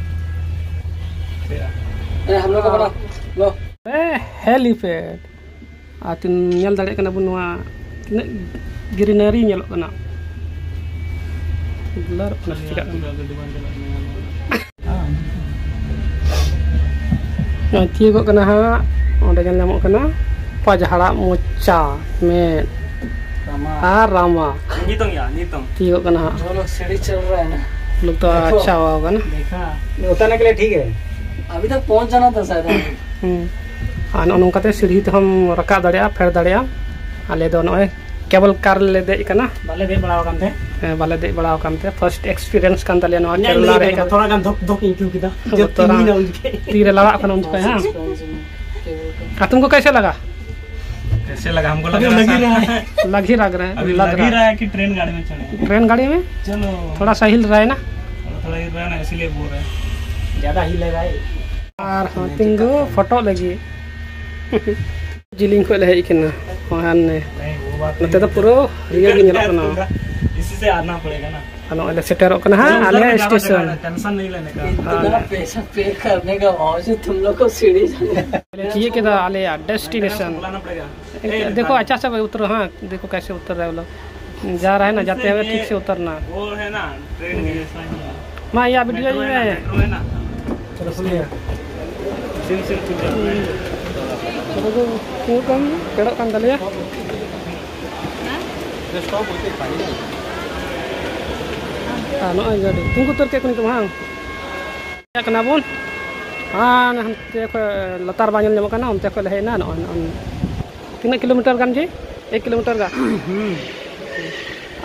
ᱮ, ᱦᱟᱢ ᱞᱳᱜ ᱠᱚ ᱵᱚᱞᱟ, ᱞᱳ᱾ ᱮ, helipad᱾ ᱟᱨ ᱛᱤᱱ ᱧᱮᱞ ᱫᱟᱲᱮᱭᱟᱜ ᱠᱟᱱᱟ ᱵᱚᱱ ᱱᱚᱣᱟ ᱛᱤᱱᱟᱹᱜ greenery ᱧᱮᱞᱚᱜ ᱠᱟᱱᱟ᱾ ᱵᱞᱟᱨᱚᱜ ᱠᱟᱱᱟ ᱥᱮ ᱪᱤᱠᱟᱹᱜ ᱠᱟᱱᱟ? ᱱᱚᱜᱼᱚᱭ ᱛᱤᱭᱳᱜᱚᱜ ᱠᱟᱱᱟ ᱦᱟᱸᱜ, ᱚᱸᱰᱮ ᱧᱮᱞ ᱧᱟᱢᱚᱜ ᱠᱟᱱᱟ ᱯᱟᱡᱷᱟᱲᱟᱜ ᱢᱚᱪᱟ ᱢᱮᱫ ᱨᱟᱢᱟ᱾ ᱟᱨ ᱨᱟᱢᱟ᱾ ᱱᱤᱛᱚᱝ ᱭᱟ, ᱱᱤᱛᱚᱝ᱾ ᱛᱤᱭᱳᱜᱚᱜ ᱠᱟᱱᱟ ᱦᱟᱸᱜ᱾ ᱵᱚᱞᱚ, ᱥᱤᱲᱤ ᱪᱚᱲ ᱨᱮ ᱦᱮᱱᱟᱜ᱾ ᱞᱩᱛᱟ ᱫᱮᱠᱷᱳ᱾ ᱟᱪᱪᱷᱟ ᱦᱩᱣᱟ ᱠᱟᱱᱟ᱾ ᱫᱮᱠᱷᱟ᱾ ᱩᱛᱟᱨᱱᱮ ᱠᱮ ᱞᱤᱭᱮ ᱴᱷᱤᱠ ᱦᱮ᱾ ᱟᱵᱷᱤ ᱛᱚᱠ ᱯᱚᱦᱚᱸᱪ ᱡᱟᱱᱟ ᱛᱷᱟ ᱥᱟᱭᱟᱫ᱾ ᱦᱩᱸ᱾ ᱟᱨ ᱱᱚᱜᱼᱚ ᱱᱚᱝᱠᱟᱛᱮ ᱥᱤᱲᱦᱤ ᱛᱮᱦᱚᱸᱢ ᱨᱟᱠᱟᱵ ᱫᱟᱲᱮᱭᱟᱜᱼᱟ, ᱯᱷᱮᱰ ᱫᱟᱲᱮᱭᱟᱜᱼᱟ᱾ ᱟᱞᱮ ᱫᱚ ᱱᱚᱜᱼᱚᱭ ᱠᱮᱵᱚᱞ ᱠᱟᱨ ᱞᱮ ᱫᱮᱡ ᱟᱠᱟᱱᱟ᱾ ᱵᱟᱞᱮ ᱫᱮᱡ ᱵᱟᱲᱟ ᱟᱠᱟᱱ ᱛᱮ᱾ ᱦᱮᱸ, ᱵᱟᱞᱮ ᱫᱮᱡ ᱵᱟᱲᱟ ᱟᱠᱟᱱ ᱛᱮ᱾ ᱯᱷᱟᱨᱥᱴ ᱮᱠᱥᱯᱤᱨᱤᱭᱮᱱᱥ ᱠᱟᱱ ᱛᱟᱞᱮᱭᱟ ᱱᱚᱣᱟ ᱤᱧᱟᱹᱜ ᱠᱮᱨᱟᱞᱟ ᱞᱟᱹᱭ ᱨᱮ ᱨᱮ ᱦᱮᱡ ᱠᱟᱛᱮ᱾ ᱛᱷᱚᱲᱟ ᱜᱟᱱ ᱫᱷᱚᱠ ᱫᱷᱚᱠ ᱟᱹᱭᱠᱟᱹᱣ ᱠᱮᱫᱟ᱾ ᱡᱚᱵ ᱵᱚᱛᱚᱨᱟᱱ᱾ ᱛᱤᱸᱜᱩᱭᱮᱱᱟ ᱩᱱ ᱡᱚᱠᱷᱮᱡ᱾ ᱛᱤ ᱨᱮ ᱞᱟᱲᱟᱜ ᱠᱟᱱᱟ ᱩᱱ ᱡᱚᱠᱷᱮᱡ, ᱦᱮᱸ? ᱟᱨ ᱛᱩᱢᱠᱳ ᱠᱟᱭᱥᱮ ᱞᱟᱜᱟ? कैसे लगा? हमको लग अभी रहा लग ही था। रहा है। लग ही लग रहा है, अभी लग लग ही रहा। रहा है कि ट्रेन गाड़ी में चढ़े। ट्रेन गाड़ी में? चलो। थोड़ा सा हिल रहा है ना? थोड़ा हिल रहा है ना, इसीलिए बोल रहे हैं। ज़्यादा हिल रहा है। ᱟᱨ ᱦᱚᱸ ᱛᱤᱸᱜᱩ ᱯᱷᱳᱴᱳ ᱞᱟᱹᱜᱤᱫ᱾ ᱡᱤᱞᱤᱧ ᱠᱷᱚᱱ ᱞᱮ ᱦᱮᱡ ᱠᱟᱱᱟ᱾ ᱦᱚᱸ, ᱦᱟᱱᱮ᱾ नहीं, वो बात ᱱᱚᱛᱮ ᱫᱚ ᱯᱩᱨᱟᱹ ᱦᱟᱹᱨᱭᱟᱹᱲ ᱜᱮ ᱧᱮᱞᱚᱜ ᱠᱟᱱᱟ᱾ इसी से आना पड़ेगा ना। ᱟᱨ ᱱᱚᱜᱼᱚᱭ ᱞᱮ ᱥᱮᱴᱮᱨᱚᱜ ᱠᱟᱱᱟ ᱦᱟᱸᱜ, ᱟᱞᱮᱭᱟᱜ ᱥᱴᱮᱥᱚᱱ᱾ टेंशन नहीं लेने का। इतना पैसा पे करने का बावजूद तुम लोग को सीढ़ी चढ़ने। ᱛᱤᱭᱟᱹᱜ ᱠᱮᱫᱟ ᱟᱞᱮᱭᱟᱜ ᱰᱮᱥᱴᱤᱱᱮᱥᱚᱱ᱾ ᱵᱩᱞᱟᱱᱟ ᱯᱚᱲᱮᱜᱟ। देखो, अच्छा से उतरो, हाँ, देखो कैसे उतर रहा है वो लोग। जा रहा है ना, जाते हुए ठीक से उतरना। वो है ना, ट्रेन के जैसा ही है। ᱢᱟ ᱭᱟ ᱵᱷᱤᱰᱤᱭᱳ ᱢᱮᱴᱨᱳ ᱦᱮ ᱱᱟ, ᱢᱮ᱾ ᱢᱮᱴᱨᱳ ᱦᱮ ᱱᱟ᱾ ᱪᱚᱞᱚ ᱥᱩᱱᱤᱭᱟ᱾ ᱥᱤᱢ ᱥᱤᱢ ᱠᱚ ᱪᱟᱞᱟᱜ ᱠᱟᱱᱟ᱾ ᱪᱚᱞᱚ ᱛᱚ, ᱛᱤᱱᱟᱹᱜ ᱠᱚᱢ ᱯᱮᱲᱚᱜ ᱠᱟᱱ ᱛᱟᱞᱮᱭᱟ᱾ ᱟᱨ ᱱᱚᱜᱼᱚᱭ ᱜᱟᱹᱰᱤ ᱛᱤᱸᱜᱩ ᱩᱛᱟᱹᱨ ᱠᱮᱫ ᱠᱚ ᱱᱤᱛᱚᱜ, ᱵᱟᱝ? ᱪᱟᱞᱟᱜ ᱠᱟᱱᱟ ᱵᱚᱱ᱾ ᱟᱨ ᱦᱟᱱᱛᱮ ᱠᱷᱚᱱ ᱞᱟᱛᱟᱨ ᱵᱟᱝ ᱧᱮᱞ ᱧᱟᱢᱚᱜ ᱠᱟᱱᱟ, ᱚᱱᱛᱮ ᱠᱷᱚᱱ ᱞᱮ ᱦᱮᱡ ᱮᱱᱟ᱾ ᱱᱚᱜᱼᱚᱭ, ᱱᱚᱜᱼᱚᱭ ᱛᱤᱱᱟᱹᱜ ᱠᱤᱞᱳᱢᱤᱴᱟᱨ ᱜᱟᱱ ᱡᱮ? ᱮᱠ ᱠᱤᱞᱳᱢᱤᱴᱟᱨ ᱜᱟᱱ᱾ ᱦᱩᱸ᱾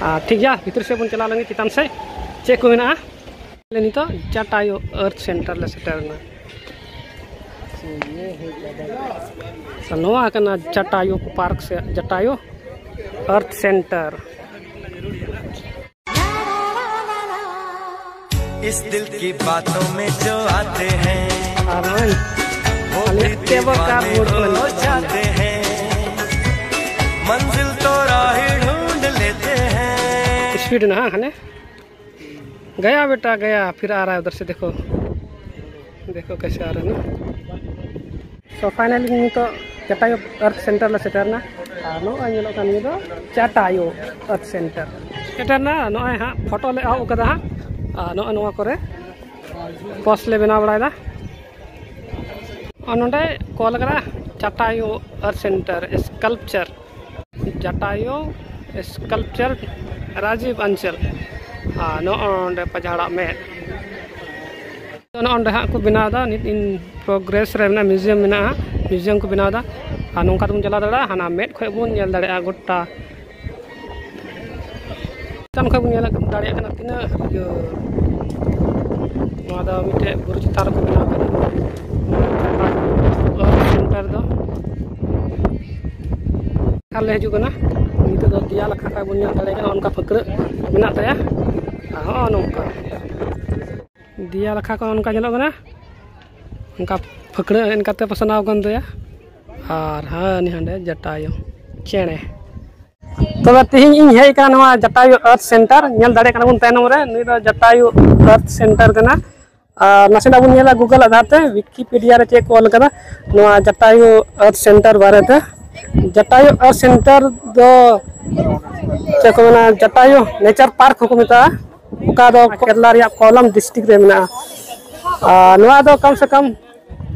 ᱟᱨ ᱴᱷᱤᱠ ᱜᱮᱭᱟ, ᱵᱷᱤᱛᱤᱨ ᱥᱮᱫ ᱵᱚᱱ ᱪᱟᱞᱟᱣ ᱞᱮᱱᱜᱮ ᱪᱮᱛᱟᱱ ᱥᱮᱫ᱾ ᱪᱮᱫ ᱠᱚ ᱢᱮᱱᱟᱜᱼᱟ? ᱟᱞᱮ ᱱᱤᱛᱚᱜ ᱡᱟᱴᱟᱭᱳ ᱟᱨᱛᱷ ᱥᱮᱱᱴᱟᱨ ᱞᱮ ᱥᱮᱴᱮᱨ ᱮᱱᱟ᱾ ᱱᱚᱣᱟ ᱠᱟᱱᱟ ᱡᱟᱴᱟᱭᱳ ᱯᱟᱨᱠ ᱥᱮ ᱡᱟᱴᱟᱭᱳ ᱟᱨᱛᱷ ᱥᱮᱱᱴᱟᱨ᱾ इस दिल की बातों में जो आते हैं, ᱟᱨ ᱱᱚᱜᱼᱚᱭ वो ᱟᱞᱮᱭᱟᱜ भी ᱠᱮᱵᱚᱞ ᱠᱟᱨ दीवाने ᱨᱳᱰ ᱠᱟᱱᱟ᱾ हो जाते हैं। मंजिल तो राह ढूंढ लेते हैं। ᱥᱯᱤᱰ ᱢᱮᱱᱟᱜᱼᱟ ᱦᱟᱱᱮ᱾ गया बेटा गया, फिर आ रहा है उधर से, देखो, देखो कैसे आ रहा है ना। So finally ᱱᱤᱛᱚᱜ ᱡᱟᱴᱟᱭᱳ ᱟᱨᱛᱷ ᱥᱮᱱᱴᱟᱨ ᱞᱮ ᱥᱮᱴᱮᱨ ᱮᱱᱟ᱾ ᱟᱨ ᱱᱚᱜᱼᱚᱭ ᱧᱮᱞᱚᱜ ᱠᱟᱱ ᱱᱤᱭᱟᱹ ᱫᱚ ᱡᱟᱴᱟᱭᱳ ᱟᱨᱛᱷ ᱥᱮᱱᱴᱟᱨ ᱥᱮᱴᱮᱨ ᱮᱱᱟ᱾ ᱱᱚᱜᱼᱚᱭ ᱦᱟᱸᱜ ᱯᱷᱳᱴᱳ ᱞᱮ ᱮᱦᱚᱵ ᱠᱟᱫᱟ ᱦᱟᱸᱜ᱾ ᱟᱨ ᱱᱚᱜᱼᱚᱭ ᱱᱚᱣᱟ ᱠᱚᱨᱮ ᱯᱳᱥᱴ ᱞᱮ ᱵᱮᱱᱟᱣ ᱵᱟᱲᱟᱭᱮᱫᱟ᱾ ᱟᱨ ᱱᱚᱰᱮ ᱠᱚ ᱚᱞ ᱠᱟᱫᱟ ᱡᱟᱴᱟᱭᱳ ᱟᱨᱛᱷ ᱥᱮᱱᱴᱟᱨ ᱥᱠᱟᱞᱯᱪᱟᱨ, ᱡᱟᱴᱟᱭᱳ ᱥᱠᱟᱞᱯᱪᱟᱨ ᱨᱟᱡᱤᱵ ᱟᱧᱪᱚᱞ᱾ ᱟᱨ ᱱᱚᱜᱼᱚ ᱱᱚᱰᱮ ᱯᱟᱡᱷᱟᱲᱟᱜ ᱢᱮᱫ᱾ ᱱᱚᱜᱼᱚ ᱱᱚᱰᱮ ᱦᱟᱸᱜ ᱠᱚ ᱵᱮᱱᱟᱣ ᱮᱫᱟ, ᱱᱤᱛ in progress ᱨᱮ ᱢᱮᱱᱟᱜᱼᱟ, ᱢᱤᱭᱩᱡᱤᱭᱟᱢ ᱢᱮᱱᱟᱜᱼᱟ, ᱢᱤᱭᱩᱡᱤᱭᱟᱢ ᱠᱚ ᱵᱮᱱᱟᱣ ᱮᱫᱟ᱾ ᱟᱨ ᱱᱚᱝᱠᱟ ᱛᱮᱵᱚᱱ ᱪᱟᱞᱟᱣ ᱫᱟᱲᱮᱭᱟᱜᱼᱟ, ᱦᱟᱱᱟ ᱢᱮᱫ ᱠᱷᱚᱡ ᱵᱚᱱ ᱧᱮᱞ ᱫᱟᱲᱮᱭᱟᱜᱼᱟ ᱜᱚᱴᱟ᱾ ᱪᱮᱛᱟᱱ ᱠᱷᱚᱡ ᱵᱚᱱ ᱧᱮᱞ ᱫᱟᱲᱮᱭᱟᱜ ᱠᱟᱱᱟ ᱛᱤᱱᱟᱹᱜ ᱦᱟᱹᱨᱭᱟᱹᱲ᱾ ᱱᱚᱣᱟ ᱫᱚ ᱢᱤᱫᱴᱮᱡ ᱵᱩᱨᱩ ᱪᱮᱛᱟᱱ ᱨᱮᱠᱚ ᱵᱮᱱᱟᱣ ᱠᱟᱫᱟ᱾ ᱱᱚᱣᱟ ᱥᱮᱱᱴᱟᱨ ᱫᱚ ᱟᱨ ᱞᱮ ᱦᱤᱡᱩᱜ ᱠᱟᱱᱟ᱾ ᱱᱤᱛᱚᱜ ᱫᱚ ᱫᱮᱭᱟ ᱞᱟᱠᱷᱟ ᱠᱷᱚᱡ ᱵᱚᱱ ᱧᱮᱞ ᱫᱟᱲᱮᱭᱟᱜ ᱠᱟᱱᱟ, ᱚᱱᱠᱟ ᱯᱷᱟᱹᱠᱲᱟᱹᱜ ᱢᱮᱱᱟᱜ ᱛᱟᱭᱟ᱾ ᱟᱨ ᱦᱚᱸᱜᱼᱚ ᱱᱚᱝᱠᱟ ᱫᱮᱭᱟ ᱞᱟᱠᱷᱟ ᱠᱷᱚᱱ ᱚᱱᱠᱟ ᱧᱮᱞᱚᱜ ᱠᱟᱱᱟ, ᱚᱱᱠᱟ ᱯᱷᱟᱹᱠᱲᱟᱹᱜ ᱮᱱ ᱠᱟᱛᱮ ᱯᱟᱥᱱᱟᱣ ᱟᱠᱟᱱ ᱛᱟᱭᱟ᱾ ᱟᱨ ᱦᱟᱹᱱᱤ ᱦᱟᱸᱰᱮ ᱡᱟᱴᱟᱭᱩ ᱪᱮᱬᱮ᱾ ᱛᱚᱵᱮ ᱛᱮᱦᱮᱧ ᱤᱧ ᱦᱮᱡ ᱟᱠᱟᱱᱟ ᱱᱚᱣᱟ ᱡᱟᱴᱟᱭᱩ ᱟᱨᱛᱷ ᱥᱮᱱᱴᱟᱨ, ᱧᱮᱞ ᱫᱟᱲᱮᱭᱟᱜ ᱠᱟᱱᱟ ᱵᱚᱱ ᱛᱟᱭᱱᱚᱢ ᱨᱮ, ᱱᱩᱭ ᱫᱚ ᱡᱟᱴᱟᱭᱩ ᱟᱨᱛᱷ ᱥᱮᱱᱴᱟᱨ ᱠᱟᱱᱟ᱾ ᱟᱨ ᱱᱟᱥᱮᱱᱟᱜ ᱵᱚᱱ ᱧᱮᱞᱟ ᱜᱩᱜᱚᱞ ᱟᱫᱷᱟᱨ ᱛᱮ ᱣᱤᱠᱤᱯᱤᱰᱤᱭᱟ ᱨᱮ ᱪᱮᱫ ᱠᱚ ᱚᱞ ᱠᱟᱫᱟ ᱱᱚᱣᱟ ᱡᱟᱴᱟᱭᱩ ᱟᱨᱛᱷ ᱥᱮᱱᱴᱟᱨ ᱵᱟᱨᱮᱛᱮ᱾ ᱡᱟᱴᱟᱭᱩ ᱟᱨᱛᱷ ᱥᱮᱱᱴᱟᱨ ᱫᱚ ᱪᱮᱫ ᱠᱚ ᱢᱮᱱᱟ, ᱡᱟᱴᱟᱭᱩ ᱱᱮᱪᱟᱨ ᱯᱟᱨᱠ ᱦᱚᱸᱠᱚ ᱢᱮᱛᱟᱜᱼᱟ᱾ ᱚᱠᱟ ᱫᱚ ᱠᱮᱨᱟᱞᱟ ᱨᱮᱭᱟᱜ ᱠᱚᱞᱟᱢ ᱰᱤᱥᱴᱨᱤᱠᱴ ᱨᱮ ᱢᱮᱱᱟᱜᱼᱟ᱾ ᱟᱨ ᱱᱚᱣᱟ ᱫᱚ ᱠᱚᱢ ᱥᱮ ᱠᱚᱢ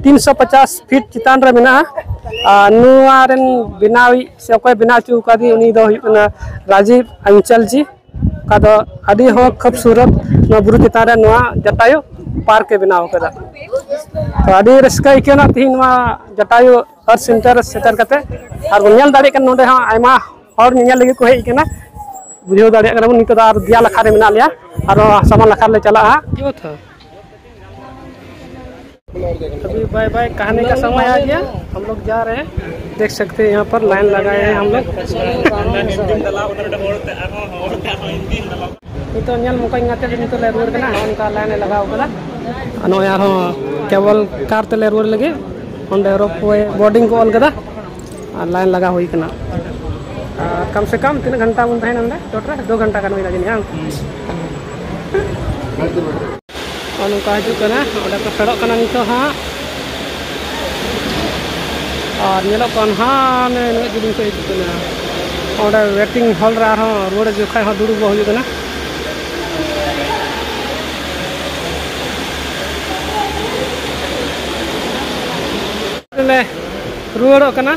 ᱛᱤᱱᱥᱚ ᱯᱚᱪᱟᱥ ᱯᱷᱤᱴ ᱪᱮᱛᱟᱱ ᱨᱮ ᱢᱮᱱᱟᱜᱼᱟ᱾ ᱟᱨ ᱱᱚᱣᱟ ᱨᱮᱱ ᱵᱮᱱᱟᱣᱤᱡ ᱥᱮ ᱚᱠᱚᱭ ᱵᱮᱱᱟᱣ ᱦᱚᱪᱚ ᱟᱠᱟᱫᱮ, ᱩᱱᱤ ᱫᱚ ᱦᱩᱭᱩᱜ ᱠᱟᱱᱟ ᱨᱟᱡᱤᱵᱽ ᱟᱧᱪᱟᱞ ᱡᱤ᱾ ᱚᱠᱟ ᱫᱚ ᱟᱹᱰᱤ ᱦᱚᱸ ᱠᱷᱩᱵᱥᱩᱨᱚᱛ ᱱᱚᱣᱟ ᱵᱩᱨᱩ ᱪᱮᱛᱟᱱ ᱨᱮ ᱱᱚᱣᱟ ᱡᱟᱴᱟᱭᱩ ᱯᱟᱨᱠ ᱮ ᱵᱮᱱᱟᱣ ᱟᱠᱟᱫᱟ᱾ ᱛᱚ ᱟᱹᱰᱤ ᱨᱟᱹᱥᱠᱟᱹ ᱟᱹᱭᱠᱟᱹᱣ ᱮᱱᱟ ᱛᱮᱦᱮᱧ ᱱᱚᱣᱟ ᱡᱟᱴᱟᱭᱩ ᱟᱨᱛᱷ ᱥᱮᱱᱴᱟᱨ ᱨᱮ ᱥᱮᱴᱮᱨ ᱠᱟᱛᱮ᱾ ᱟᱨ ᱵᱚᱱ ᱧᱮᱞ ᱫᱟᱲᱮᱭᱟᱜ ᱠᱟᱱᱟ ᱱᱚᱰᱮ ᱦᱚᱸ ᱟᱭᱢᱟ ᱦᱚᱲ ᱧᱮᱧᱮᱞ ᱞᱟᱹᱜᱤᱫ ᱠᱚ ᱦᱮᱡ ᱟᱠᱟᱱᱟ᱾ ᱵᱩᱡᱷᱟᱹᱣ ᱫᱟᱲᱮᱭᱟᱜ ᱠᱟᱱᱟ ᱵᱚᱱ ᱱᱤᱛᱚᱜ ᱫᱚ ᱟᱨ ᱫᱮᱭᱟ ᱞᱟᱠᱷᱟ ᱨᱮ ᱢᱮᱱᱟᱜ ᱞᱮᱭᱟ, ᱟᱨᱚ ᱥᱟᱢᱟᱱ ᱞᱟᱠᱷᱟ ᱨᱮᱞᱮ ᱪᱟᱞᱟᱜᱼᱟ᱾ ᱡᱚᱛᱚ ᱟᱵᱷᱤ ᱵᱟᱭ ᱵᱟᱭ ᱠᱟᱦᱱᱮ ᱠᱟ ᱥᱚᱢᱚᱭ ᱟ ᱜᱮᱭᱟ, ᱦᱟᱢ ᱞᱳᱜ ᱡᱟ ᱨᱟᱦᱮ ᱦᱮᱸ, ᱫᱮᱠᱷ ᱥᱟᱠᱛᱮ ᱦᱮᱸ ᱭᱟᱦᱟᱸ ᱯᱟᱨ ᱞᱟᱭᱤᱱ ᱞᱟᱜᱟ ᱦᱮᱸ ᱦᱟᱢ ᱞᱳᱜ᱾ ᱱᱤᱛᱚᱜ ᱧᱮᱞ ᱢᱚᱠᱚᱧ ᱜᱟᱛᱮ ᱫᱚ ᱱᱤᱛᱚᱜ ᱞᱮ ᱨᱩᱣᱟᱹᱲ ᱠᱟᱱᱟ, ᱱᱚᱜᱼᱚ ᱱᱚᱝᱠᱟ ᱞᱟᱭᱤᱱ ᱮ ᱞᱟᱜᱟᱣ ᱠᱟᱫᱟ᱾ ᱟᱨ ᱱᱚᱜᱼᱚᱭ ᱟᱨᱦᱚᱸ ᱠᱮᱵᱚᱞ ᱠᱟᱨ ᱛᱮᱞᱮ ᱨᱩᱣᱟᱹᱲ ᱞᱟᱹᱜᱤᱫ, ᱚᱸᱰᱮ ᱨᱳᱯ ᱳᱭᱮ ᱵᱳᱨᱰᱤᱝ ᱠᱚ ᱚᱞ ᱠᱟᱫᱟ᱾ ᱟᱨ ᱞᱟᱭᱤᱱ ᱞᱟᱜᱟᱣ ᱦᱩᱭ ᱠᱟᱱᱟ᱾ ᱟᱨ ᱠᱚᱢ ᱥᱮ ᱠᱚᱢ ᱛᱤᱱᱟᱹᱜ ᱜᱷᱚᱱᱴᱟ ᱵᱚᱱ ᱛᱟᱦᱮᱱᱟ ᱱᱚᱸᱰᱮ? ᱴᱳᱴᱟᱞ ᱫᱩ ᱜᱷᱚᱱᱴᱟ ᱜᱟᱱ ᱦᱩᱭᱱᱟ ᱡᱟᱹᱱᱤᱡ, ᱵᱟᱝ? ᱱᱚᱜᱼᱚ ᱱᱚᱝᱠᱟ ᱦᱤᱡᱩᱜ ᱠᱟᱱᱟ, ᱚᱸᱰᱮ ᱠᱚ ᱯᱷᱮᱰᱚᱜ ᱠᱟᱱᱟ ᱱᱤᱛᱚᱜ ᱦᱟᱸᱜ᱾ ᱟᱨ ᱧᱮᱞᱚᱜ ᱠᱟᱱ ᱦᱟᱱᱮ ᱱᱩᱱᱟᱹᱜ ᱡᱤᱞᱤᱧ ᱠᱚ ᱦᱤᱡᱩᱜ ᱠᱟᱱᱟ᱾ ᱚᱸᱰᱮ ᱣᱮᱴᱤᱝ ᱦᱚᱞ ᱨᱮ ᱟᱨᱦᱚᱸ ᱨᱩᱣᱟᱹᱲ ᱡᱚᱠᱷᱟᱡ ᱦᱚᱸ ᱫᱩᱲᱩᱵᱚᱜ ᱦᱩᱭᱩᱜ ᱠᱟᱱᱟ᱾ ᱞᱮ ᱨᱩᱣᱟᱹᱲᱚᱜ ᱠᱟᱱᱟ᱾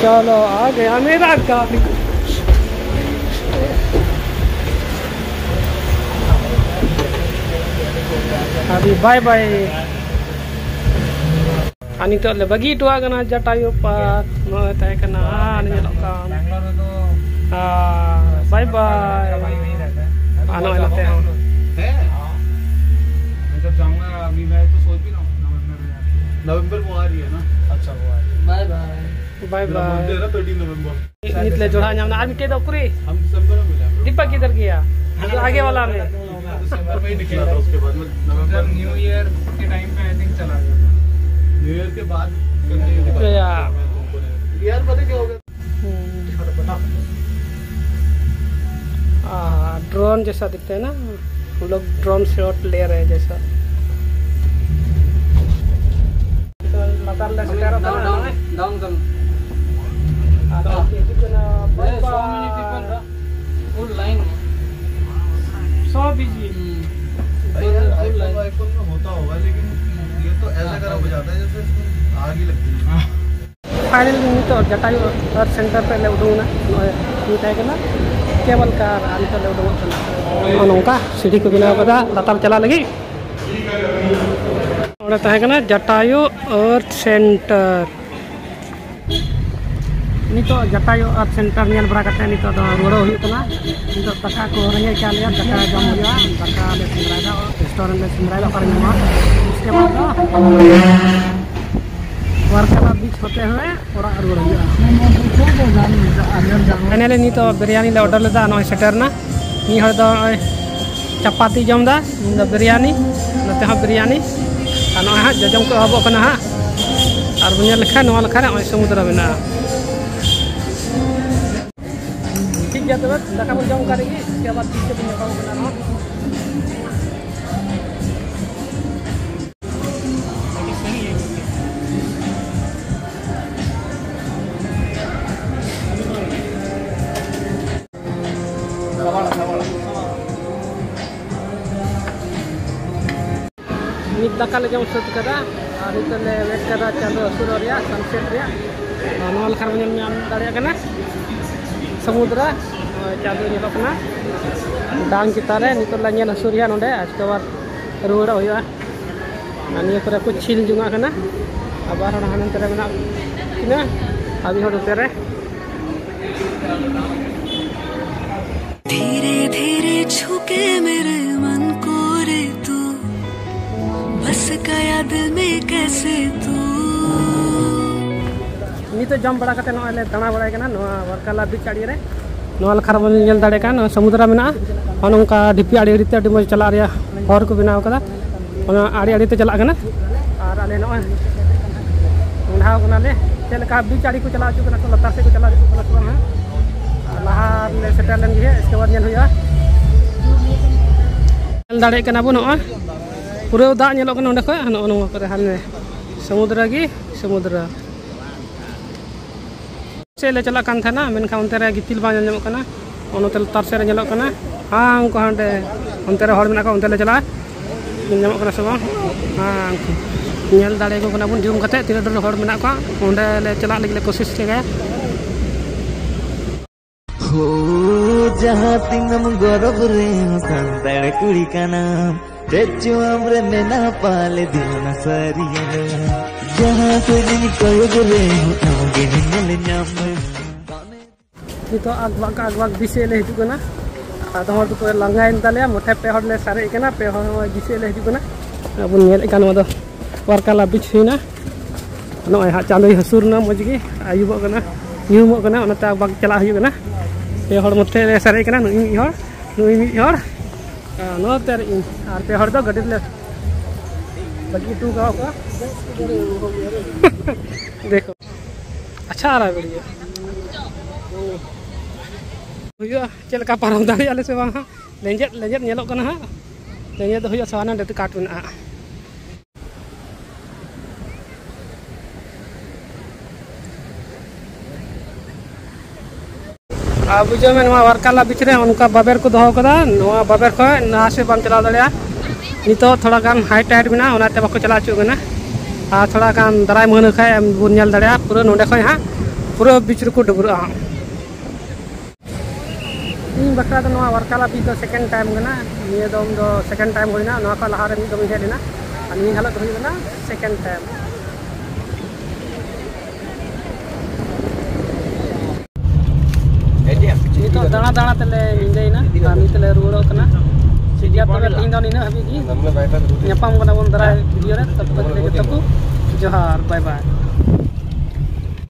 ᱪᱚᱞᱚ, ᱟ ᱜᱟᱭᱟ ᱢᱮᱨᱟ ᱜᱟᱹᱰᱤ᱾ ᱵᱟᱭ ᱵᱟᱭ᱾ ᱟᱨ ᱱᱤᱛᱚᱜ ᱞᱮ ᱵᱟᱹᱜᱤ ᱦᱚᱴᱚᱣᱟᱜ ᱠᱟᱱᱟ ᱡᱟᱴᱟᱭᱩ ᱯᱟᱨᱠ᱾ ᱱᱚᱜᱼᱚᱭ ᱛᱟᱦᱮᱸ ᱠᱟᱱᱟ, ᱟᱨ ᱧᱮᱞᱚᱜ ᱠᱟᱱ᱾ ᱟᱨ ᱵᱟᱭ ᱵᱟᱭ᱾ ᱟᱨ ᱱᱚᱜᱼᱚᱭ ᱱᱚᱛᱮ ᱦᱚᱸ᱾ ᱱᱚᱵᱷᱮᱢᱵᱚᱨ ᱠᱚ ᱟᱨ ᱨᱮ ᱱᱟ᱾ ᱟᱪᱪᱷᱟ, ᱠᱚ ᱟᱨ ᱨᱮ᱾ ᱵᱟᱭ ᱵᱟᱭ᱾ ᱵᱟᱭ ᱵᱟᱭ᱾ ᱱᱤᱛ ᱞᱮ ᱡᱚᱲᱟᱣ ᱧᱟᱢ ᱮᱱᱟ᱾ ᱟᱨ ᱢᱤᱫᱴᱮᱡ ᱫᱚ ᱩᱠᱩᱨᱤ? ᱫᱤᱯᱟ ᱠᱤᱫᱷᱟᱨ ᱜᱮᱭᱟ? ᱟᱜᱮ ᱣᱟᱞᱟ ᱢᱮ᱾ ᱱᱤᱭᱩ ᱤᱭᱟᱨ ᱠᱮ ᱴᱟᱭᱤᱢ ᱯᱮ, ᱟᱭ ᱛᱷᱤᱝᱠ, ᱪᱟᱞᱟ ᱜᱮᱭᱟ ᱛᱷᱟ᱾ ᱱᱤᱭᱩ ᱤᱭᱟᱨ ᱠᱮ ᱵᱟᱫ ᱠᱟᱨᱱᱮ ᱠᱮ ᱞᱤᱭᱮ ᱵᱚᱞᱟ ᱛᱷᱟ ᱩᱱᱠᱚ ᱱᱮ᱾ ᱭᱟᱨ ᱯᱟᱛᱟ ᱠᱭᱟ ᱦᱳ ᱜᱟᱭᱟ? ᱦᱩᱸ᱾ ᱰᱨᱳᱱ ᱡᱮᱥᱟ ᱫᱤᱠᱷᱛᱟ ᱦᱮ ᱱᱟ, ᱦᱟᱢ ᱞᱳᱜ ᱰᱨᱳᱱ ᱥᱚᱴ ᱞᱮ ᱨᱮ ᱦᱮ ᱡᱮᱥᱟ᱾ ᱞᱟᱛᱟᱨ ᱞᱮ ᱥᱮᱴᱮᱨ ᱟᱠᱟᱱᱟ ᱱᱚᱜᱼᱚᱭ᱾ ᱟᱫᱚ ᱦᱤᱡᱩᱜ ᱠᱟᱱᱟ ᱵᱟᱭ ᱵᱟᱭ᱾ ᱯᱷᱩᱞ ᱞᱟᱭᱤᱱ᱾ ᱥᱚ ᱵᱤᱡᱤ᱾ ᱦᱩᱸ᱾ ᱯᱷᱩᱞ ᱞᱟᱭᱤᱱ᱾ ᱯᱷᱟᱭᱱᱟᱞ ᱱᱤᱛᱚᱜ ᱡᱟᱴᱟᱭᱩ ᱟᱨᱛᱷ ᱥᱮᱱᱴᱟᱨ ᱠᱷᱚᱱ ᱞᱮ ᱩᱰᱩᱝ ᱮᱱᱟ᱾ ᱱᱚᱜᱼᱚᱭ ᱱᱤᱭᱟᱹ ᱛᱟᱦᱮᱸ ᱠᱟᱱᱟ ᱠᱮᱵᱚᱞ ᱠᱟᱨ, ᱟᱨ ᱱᱤᱛᱚᱜ ᱞᱮ ᱩᱰᱩᱝᱚᱜ ᱠᱟᱱᱟ᱾ ᱱᱚᱜᱼᱚ ᱱᱚᱝᱠᱟ ᱥᱤᱲᱤ ᱠᱚ ᱵᱮᱱᱟᱣ ᱠᱟᱫᱟ ᱞᱟᱛᱟᱨ ᱪᱟᱞᱟᱜ ᱞᱟᱹᱜᱤᱫ᱾ ᱚᱸᱰᱮ ᱛᱟᱦᱮᱸ ᱠᱟᱱᱟ ᱡᱟᱴᱟᱭᱩ ᱟᱨᱛᱷ ᱥᱮᱱᱴᱟᱨ᱾ ᱱᱤᱛᱚᱜ ᱡᱟᱴᱟᱭᱩ ᱟᱨᱛᱷ ᱥᱮᱱᱴᱟᱨ ᱧᱮᱞ ᱵᱟᱲᱟ ᱠᱟᱛᱮ ᱱᱤᱛᱚᱜ ᱫᱚ ᱨᱩᱣᱟᱹᱲᱚᱜ ᱦᱩᱭᱩᱜ ᱠᱟᱱᱟ᱾ ᱱᱤᱛᱚᱜ ᱫᱟᱠᱟ ᱠᱚ ᱨᱮᱸᱜᱮᱡ ᱠᱟᱜ ᱞᱮᱭᱟ, ᱫᱟᱠᱟ ᱡᱚᱢ ᱦᱩᱭᱩᱜᱼᱟ᱾ ᱫᱟᱠᱟ ᱞᱮ ᱥᱮᱸᱫᱽᱨᱟᱭᱮᱫᱟ, ᱨᱮᱥᱴᱩᱨᱮᱱᱴ ᱞᱮ ᱥᱮᱸᱫᱽᱨᱟᱭᱮᱫᱟ, ᱚᱠᱟᱨᱮ ᱧᱟᱢᱚᱜᱼᱟ᱾ ᱩᱥᱠᱮ ᱵᱟᱫ ᱫᱚ ᱣᱟᱨᱠᱟᱞᱟ ᱵᱤᱪ ᱦᱚᱛᱮ ᱦᱩᱭ ᱚᱲᱟᱜ ᱨᱩᱣᱟᱹᱲ ᱦᱩᱭᱩᱜᱼᱟ᱾ ᱯᱷᱟᱭᱱᱟᱞᱤ ᱱᱤᱛᱚᱜ ᱵᱤᱨᱭᱟᱱᱤ ᱞᱮ ᱚᱰᱟᱨ ᱞᱮᱫᱟ, ᱱᱚᱜᱼᱚᱭ ᱥᱮᱴᱮᱨ ᱮᱱᱟ᱾ ᱢᱤᱫ ᱦᱚᱲ ᱫᱚ ᱱᱚᱜᱼᱚᱭ ᱪᱟᱯᱟᱛᱤ ᱡᱚᱢ ᱮᱫᱟ, ᱤᱧ ᱫᱚ ᱵᱤᱨᱭᱟᱱᱤ, ᱱᱚᱛᱮ ᱦᱚᱸ ᱵᱤᱨᱭᱟᱱᱤ᱾ ᱟᱨ ᱱᱚᱜᱼᱚᱭ ᱦᱟᱸᱜ ᱡᱚᱡᱚᱢ ᱠᱚ ᱮᱦᱚᱵᱚᱜ ᱠᱟᱱᱟ ᱦᱟᱸᱜ᱾ ᱟᱨ ᱵᱚᱱ ᱧᱮᱞ ᱞᱮᱠᱷᱟᱱ ᱱᱚᱣᱟ ᱞᱮᱠᱷᱟ ᱨᱮ ᱱᱚᱜᱼᱚᱭ ᱥᱚᱢᱩᱫᱨᱚ ᱢᱮᱱᱟᱜᱼᱟ᱾ ᱴᱷᱤᱠ ᱜᱮᱭᱟ, ᱛᱚᱵᱮ ᱫᱟᱠᱟ ᱵᱚᱱ ᱡᱚᱢ ᱠᱟᱜ ᱞᱮᱜᱮ, ᱤᱥᱠᱮ ᱵᱟᱫ ᱯᱷᱤᱨ ᱥᱮ ᱵᱚᱱ ᱧᱟᱯᱟᱢ ᱠᱟᱱᱟ ᱱᱟᱦᱟᱜ᱾ ᱱᱤᱛ ᱫᱟᱠᱟ ᱞᱮ ᱡᱚᱢ ᱥᱟᱹᱛ ᱠᱟᱫᱟ ᱟᱨ ᱱᱤᱛᱚᱜ ᱞᱮ ᱣᱮᱴ ᱠᱟᱫᱟ ᱪᱟᱸᱫᱚ ᱦᱟᱹᱥᱩᱨᱚᱜ ᱨᱮᱭᱟᱜ, ᱥᱟᱱᱥᱮᱴ ᱨᱮᱭᱟᱜ᱾ ᱟᱨ ᱱᱚᱣᱟ ᱞᱮᱠᱷᱟ ᱨᱮᱵᱚᱱ ᱧᱮᱞ ᱧᱟᱢ ᱫᱟᱲᱮᱭᱟᱜ ᱠᱟᱱᱟ ᱥᱚᱢᱩᱫᱨᱚ, ᱱᱚᱜᱼᱚᱭ ᱪᱟᱸᱫᱚ ᱧᱮᱞᱚᱜ ᱠᱟᱱᱟ ᱰᱟᱝ ᱪᱮᱛᱟᱱ ᱨᱮ᱾ ᱱᱤᱛᱚᱜ ᱞᱮ ᱧᱮᱞ ᱦᱟᱹᱥᱩᱨ ᱨᱮᱭᱟᱜ ᱱᱚᱰᱮ, ᱟᱡᱠᱮ ᱵᱟᱫ ᱨᱩᱣᱟᱹᱲᱚᱜ ᱦᱩᱭᱩᱜᱼᱟ᱾ ᱟᱨ ᱱᱤᱭᱟᱹ ᱠᱚᱨᱮ ᱠᱚ ᱪᱷᱤᱞ ᱡᱚᱝᱟᱜ ᱠᱟᱱᱟ᱾ ᱟᱵᱟᱨ ᱦᱚᱲ ᱦᱟᱱᱛᱮ ᱨᱮ ᱢᱮᱱᱟᱜ ᱠᱤᱱᱟ, ᱟᱹᱰᱤ ᱦᱚᱲ ᱱᱚᱛᱮ ᱨᱮ᱾ धीरे धीरे छू के मेरे मन को रे तू, बस कयाद में कैसे तू। ᱱᱤᱛᱚᱜ ᱡᱚᱢ ᱵᱟᱲᱟ ᱠᱟᱛᱮ ᱱᱚᱜᱼᱚᱭ ᱞᱮ ᱫᱟᱬᱟ ᱵᱟᱲᱟᱭ ᱠᱟᱱᱟ ᱱᱚᱣᱟ ᱣᱟᱨᱠᱟᱞᱟ ᱵᱤᱪ ᱟᱲᱮ ᱨᱮ᱾ ᱱᱚᱣᱟ ᱞᱮᱠᱷᱟ ᱨᱮᱵᱚᱱ ᱧᱮᱞ ᱫᱟᱲᱮᱭᱟᱜ ᱠᱟᱱᱟ, ᱱᱚᱣᱟ ᱥᱚᱢᱩᱫᱨᱟ ᱢᱮᱱᱟᱜᱼᱟ᱾ ᱱᱚᱜᱼᱚ ᱱᱚᱝᱠᱟ ᱰᱷᱤᱯᱤ ᱟᱲᱮ ᱟᱲᱮ ᱛᱮ ᱟᱹᱰᱤ ᱢᱚᱡᱽ ᱪᱟᱞᱟᱜ ᱨᱮᱭᱟᱜ ᱦᱚᱨ ᱠᱚ ᱵᱮᱱᱟᱣ ᱠᱟᱫᱟ᱾ ᱚᱱᱟ ᱟᱲᱮ ᱟᱲᱮ ᱛᱮ ᱪᱟᱞᱟᱜ ᱠᱟᱱᱟ᱾ ᱟᱨ ᱟᱞᱮ ᱱᱚᱜᱼᱚᱭ ᱢᱚᱦᱰᱟᱣ ᱠᱟᱱᱟᱞᱮ᱾ ᱪᱮᱫ ᱞᱮᱠᱟ ᱵᱤᱪ ᱟᱲᱮ ᱠᱚ ᱪᱟᱞᱟᱣ ᱦᱚᱪᱚᱜ ᱠᱟᱱᱟ ᱥᱮ ᱞᱟᱛᱟᱨ ᱥᱮᱫ ᱠᱚ ᱪᱟᱞᱟᱣ ᱦᱚᱪᱚᱜ ᱠᱟᱱᱟ ᱥᱮ ᱵᱟᱝ ᱦᱟᱸᱜ? ᱟᱨ ᱞᱟᱦᱟ ᱨᱮᱞᱮ ᱥᱮᱴᱮᱨ ᱞᱮᱱ ᱜᱮ ᱦᱟᱸᱜ, ᱤᱥᱠᱮ ᱵᱟᱫᱽ ᱧᱮᱞ ᱦᱩᱭᱩᱜᱼᱟ᱾ ᱧᱮᱞ ᱫᱟᱲᱮᱭᱟᱜ ᱠᱟᱱᱟ ᱵᱚᱱ ᱱᱚᱜᱼᱚᱭ ᱯᱩᱨᱟᱹ ᱫᱟᱜ ᱧᱮᱞᱚᱜ ᱠᱟᱱᱟ ᱚᱸᱰᱮ ᱠᱷᱚᱡ᱾ ᱱᱚᱜᱼᱚ ᱱᱚᱣᱟ ᱠᱚᱨᱮ ᱦᱟᱱᱮ ᱥᱚᱢᱩᱫᱨᱚ ᱜᱮ ᱥᱚᱢᱩᱫᱨᱚ᱾ ᱥᱮᱫ ᱞᱮ ᱪᱟᱞᱟᱜ ᱠᱟᱱ ᱛᱟᱦᱮᱱᱟ, ᱢᱮᱱᱠᱷᱟᱱ ᱚᱱᱛᱮ ᱨᱮ ᱜᱤᱛᱤᱞ ᱵᱟᱝ ᱧᱮᱞ ᱧᱟᱢᱚᱜ ᱠᱟᱱᱟ᱾ ᱚᱱᱟᱛᱮ ᱞᱟᱛᱟᱨ ᱥᱮᱫ ᱨᱮ ᱧᱮᱞᱚᱜ ᱠᱟᱱᱟ᱾ ᱦᱮᱸ, ᱩᱱᱠᱩ ᱦᱟᱸᱰᱮ ᱚᱱᱛᱮ ᱨᱮ ᱦᱚᱲ ᱢᱮᱱᱟᱜ ᱠᱚᱣᱟ, ᱚᱱᱛᱮ ᱞᱮ ᱪᱟᱞᱟᱜᱼᱟ᱾ ᱧᱮᱞ ᱧᱟᱢᱚᱜ ᱠᱟᱱᱟ ᱥᱮ ᱵᱟᱝ? ᱦᱮᱸ, ᱩᱱᱠᱩ ᱧᱮᱞ ᱫᱟᱲᱮᱭᱟᱠᱚ ᱠᱟᱱᱟ ᱵᱚᱱ ᱡᱩᱢ ᱠᱟᱛᱮ ᱛᱤᱱᱟᱹᱜ ᱰᱷᱮᱨ ᱦᱚᱲ ᱢᱮᱱᱟᱜ ᱠᱚᱣᱟ᱾ ᱚᱸᱰᱮ ᱞᱮ ᱪᱟᱞᱟᱜ ᱞᱟᱹᱜᱤᱫ ᱞᱮ ᱠᱳᱥᱤᱥ ᱞᱮᱜᱟᱭᱟ᱾ ᱦᱳ, ᱡᱟᱦᱟᱸ ᱛᱤᱱᱟᱹᱢ ᱜᱚᱨᱚᱵ ᱨᱮᱦᱚᱸ ᱥᱟᱱᱛᱟᱲ ᱠᱩᱲᱤ ᱠᱟᱱᱟᱢ, ᱪᱮᱫ ᱪᱚ ᱟᱢ ᱨᱮ ᱢᱮᱱᱟᱜ ᱯᱟᱞᱮ ᱫᱤᱞ ᱱᱟ ᱥᱟᱹᱨᱤᱭᱟᱱᱟ᱾ ᱡᱟᱦᱟᱸ ᱥᱮᱫ ᱤᱧ ᱠᱚᱭᱚᱜ ᱨᱮᱦᱚᱸ ᱟᱢ ᱜᱮ ᱧᱮᱞ ᱧᱟᱢ᱾ ᱱᱤᱛᱚᱜ ᱟᱠᱵᱟᱠ ᱟᱠᱵᱟᱠ ᱵᱤᱪ ᱥᱮᱫ ᱞᱮ ᱦᱤᱡᱩᱜ ᱠᱟᱱᱟ᱾ ᱟᱫᱚᱢ ᱦᱚᱲ ᱫᱚᱠᱚ ᱞᱟᱸᱜᱟᱭᱮᱱ ᱛᱟᱞᱮᱭᱟ, ᱢᱚᱴᱷᱮ ᱯᱮ ᱦᱚᱲ ᱞᱮ ᱥᱟᱨᱮᱡ ᱠᱟᱱᱟ, ᱯᱮ ᱦᱚᱲ ᱱᱚᱜᱼᱚᱭ ᱵᱤᱪ ᱥᱮᱫ ᱞᱮ ᱦᱤᱡᱩᱜ ᱠᱟᱱᱟ᱾ ᱟᱵᱚ ᱧᱮᱞᱮᱫ ᱠᱟᱱ ᱱᱚᱣᱟ ᱫᱚ ᱣᱟᱨᱠᱟᱞᱟ ᱵᱤᱪ ᱦᱩᱭᱱᱟ᱾ ᱱᱚᱜᱼᱚᱭ ᱦᱟᱸᱜ ᱪᱟᱸᱫᱚᱭ ᱦᱟᱹᱥᱩᱨ ᱮᱱᱟ, ᱢᱚᱡᱽ ᱜᱮ ᱟᱹᱭᱩᱵᱚᱜ ᱠᱟᱱᱟ, ᱧᱩᱦᱩᱢᱚᱜ ᱠᱟᱱᱟ, ᱚᱱᱟᱛᱮ ᱟᱠᱵᱟᱠ ᱪᱟᱞᱟᱜ ᱦᱩᱭᱩᱜ ᱠᱟᱱᱟ᱾ ᱯᱮ ᱦᱚᱲ ᱢᱚᱫᱽᱫᱷᱮ ᱨᱮ ᱥᱟᱨᱮᱡ ᱠᱟᱱᱟ, ᱱᱩᱭ ᱢᱤᱫ ᱦᱚᱲ, ᱱᱩᱭ ᱢᱤᱫ ᱦᱚᱲ, ᱟᱨ ᱱᱚᱛᱮ ᱨᱮ ᱤᱧ, ᱟᱨ ᱯᱮ ᱦᱚᱲ ᱫᱚ ᱜᱟᱹᱰᱤ ᱨᱮᱞᱮ ᱵᱟᱹᱜᱤ ᱦᱚᱴᱚ ᱠᱟᱜ ᱠᱚᱣᱟ᱾ ᱫᱮᱠᱷᱚ, ᱟᱪᱪᱷᱟ, ᱟᱨ ᱵᱷᱤᱰᱤᱭᱳ ᱦᱩᱭᱩᱜᱼᱟ, ᱪᱮᱫ ᱞᱮᱠᱟ ᱯᱟᱨᱚᱢ ᱫᱟᱲᱮᱭᱟᱜᱼᱟ ᱞᱮ ᱥᱮ ᱵᱟᱝ ᱦᱟᱸᱜ? ᱞᱮᱸᱡᱮᱫ, ᱞᱮᱸᱡᱮᱫ ᱧᱮᱞᱚᱜ ᱠᱟᱱᱟ ᱦᱟᱸᱜ, ᱞᱮᱸᱡᱮᱫ ᱫᱚ ᱦᱩᱭᱩᱜᱼᱟ ᱥᱮ ᱵᱟᱝ, ᱰᱮᱴ ᱠᱟᱴ ᱢᱮᱱᱟᱜᱼᱟ᱾ ᱟᱨ ᱵᱩᱡᱷᱟᱹᱣ ᱢᱮ, ᱱᱚᱣᱟ ᱣᱟᱨᱠᱟᱞᱟ ᱵᱤᱪ ᱨᱮ ᱚᱱᱠᱟ ᱵᱟᱵᱮᱨ ᱠᱚ ᱫᱚᱦᱚ ᱠᱟᱫᱟ᱾ ᱱᱚᱣᱟ ᱵᱟᱵᱮᱨ ᱠᱷᱚᱡ ᱱᱟᱦᱟ ᱥᱮᱫ ᱵᱟᱢ ᱪᱟᱞᱟᱣ ᱫᱟᱲᱮᱭᱟᱜᱼᱟ᱾ ᱱᱤᱛᱚᱜ ᱛᱷᱚᱲᱟ ᱜᱟᱱ ᱦᱟᱭ ᱴᱟᱭᱤᱰ ᱢᱮᱱᱟᱜᱼᱟ, ᱚᱱᱟᱛᱮ ᱵᱟᱠᱚ ᱪᱟᱞᱟᱣ ᱦᱚᱪᱚᱜ ᱠᱟᱱᱟ᱾ ᱟᱨ ᱛᱷᱚᱲᱟ ᱜᱟᱱ ᱫᱟᱨᱟᱭ ᱢᱟᱹᱦᱱᱟᱹ ᱠᱷᱟᱡ ᱮᱢ ᱵᱚᱱ ᱧᱮᱞ ᱫᱟᱲᱮᱭᱟᱜᱼᱟ, ᱯᱩᱨᱟᱹ ᱱᱚᱸᱰᱮ ᱠᱷᱚᱡ ᱦᱟᱸᱜ ᱯᱩᱨᱟᱹ ᱵᱤᱪ ᱨᱮᱠᱚ ᱰᱟᱹᱵᱽᱨᱟᱹᱜᱼᱟ ᱦᱟᱸᱜ᱾ ᱤᱧ ᱵᱟᱠᱷᱨᱟ ᱫᱚ ᱱᱚᱣᱟ ᱣᱟᱨᱠᱟᱞᱟ ᱵᱤᱪ ᱫᱚ ᱥᱮᱠᱮᱱᱰ ᱴᱟᱭᱤᱢ ᱠᱟᱱᱟ᱾ ᱱᱤᱭᱟᱹ ᱫᱚᱢ ᱫᱚ ᱥᱮᱠᱮᱱᱰ ᱴᱟᱭᱤᱢ ᱦᱩᱭᱱᱟ᱾ ᱱᱚᱣᱟ ᱠᱷᱚᱱ ᱞᱟᱦᱟ ᱨᱮ ᱢᱤᱫ ᱫᱚᱢ ᱤᱧ ᱦᱮᱡ ᱞᱮᱱᱟ᱾ ᱟᱨ ᱱᱤᱭᱟᱹ ᱦᱤᱞᱳᱜ ᱫᱚ ᱦᱩᱭᱩᱜ ᱠᱟᱱᱟ second time. ᱱᱤᱛᱚᱜ ᱫᱟᱬᱟ ᱫᱟᱬᱟ ᱛᱮᱞᱮ ᱧᱤᱫᱟᱹᱭᱮᱱᱟ ᱟᱨ ᱱᱤᱛ ᱞᱮ ᱨᱩᱣᱟᱹᱲᱚᱜ ᱠᱟᱱᱟ. ᱴᱷᱤᱠ ᱜᱮᱭᱟ, ᱛᱚᱵᱮ ᱛᱮᱦᱮᱧ ᱫᱚ ᱱᱤᱱᱟᱹᱜ ᱦᱟᱹᱵᱤᱡ ᱜᱮ. ᱧᱟᱯᱟᱢ ᱠᱟᱱᱟ ᱵᱚᱱ ᱫᱟᱨᱟᱭ video ᱨᱮ. ᱛᱚᱵᱮ ᱛᱚᱠ ᱡᱚᱛᱚ ᱠᱚ ᱡᱚᱦᱟᱨ, bye bye.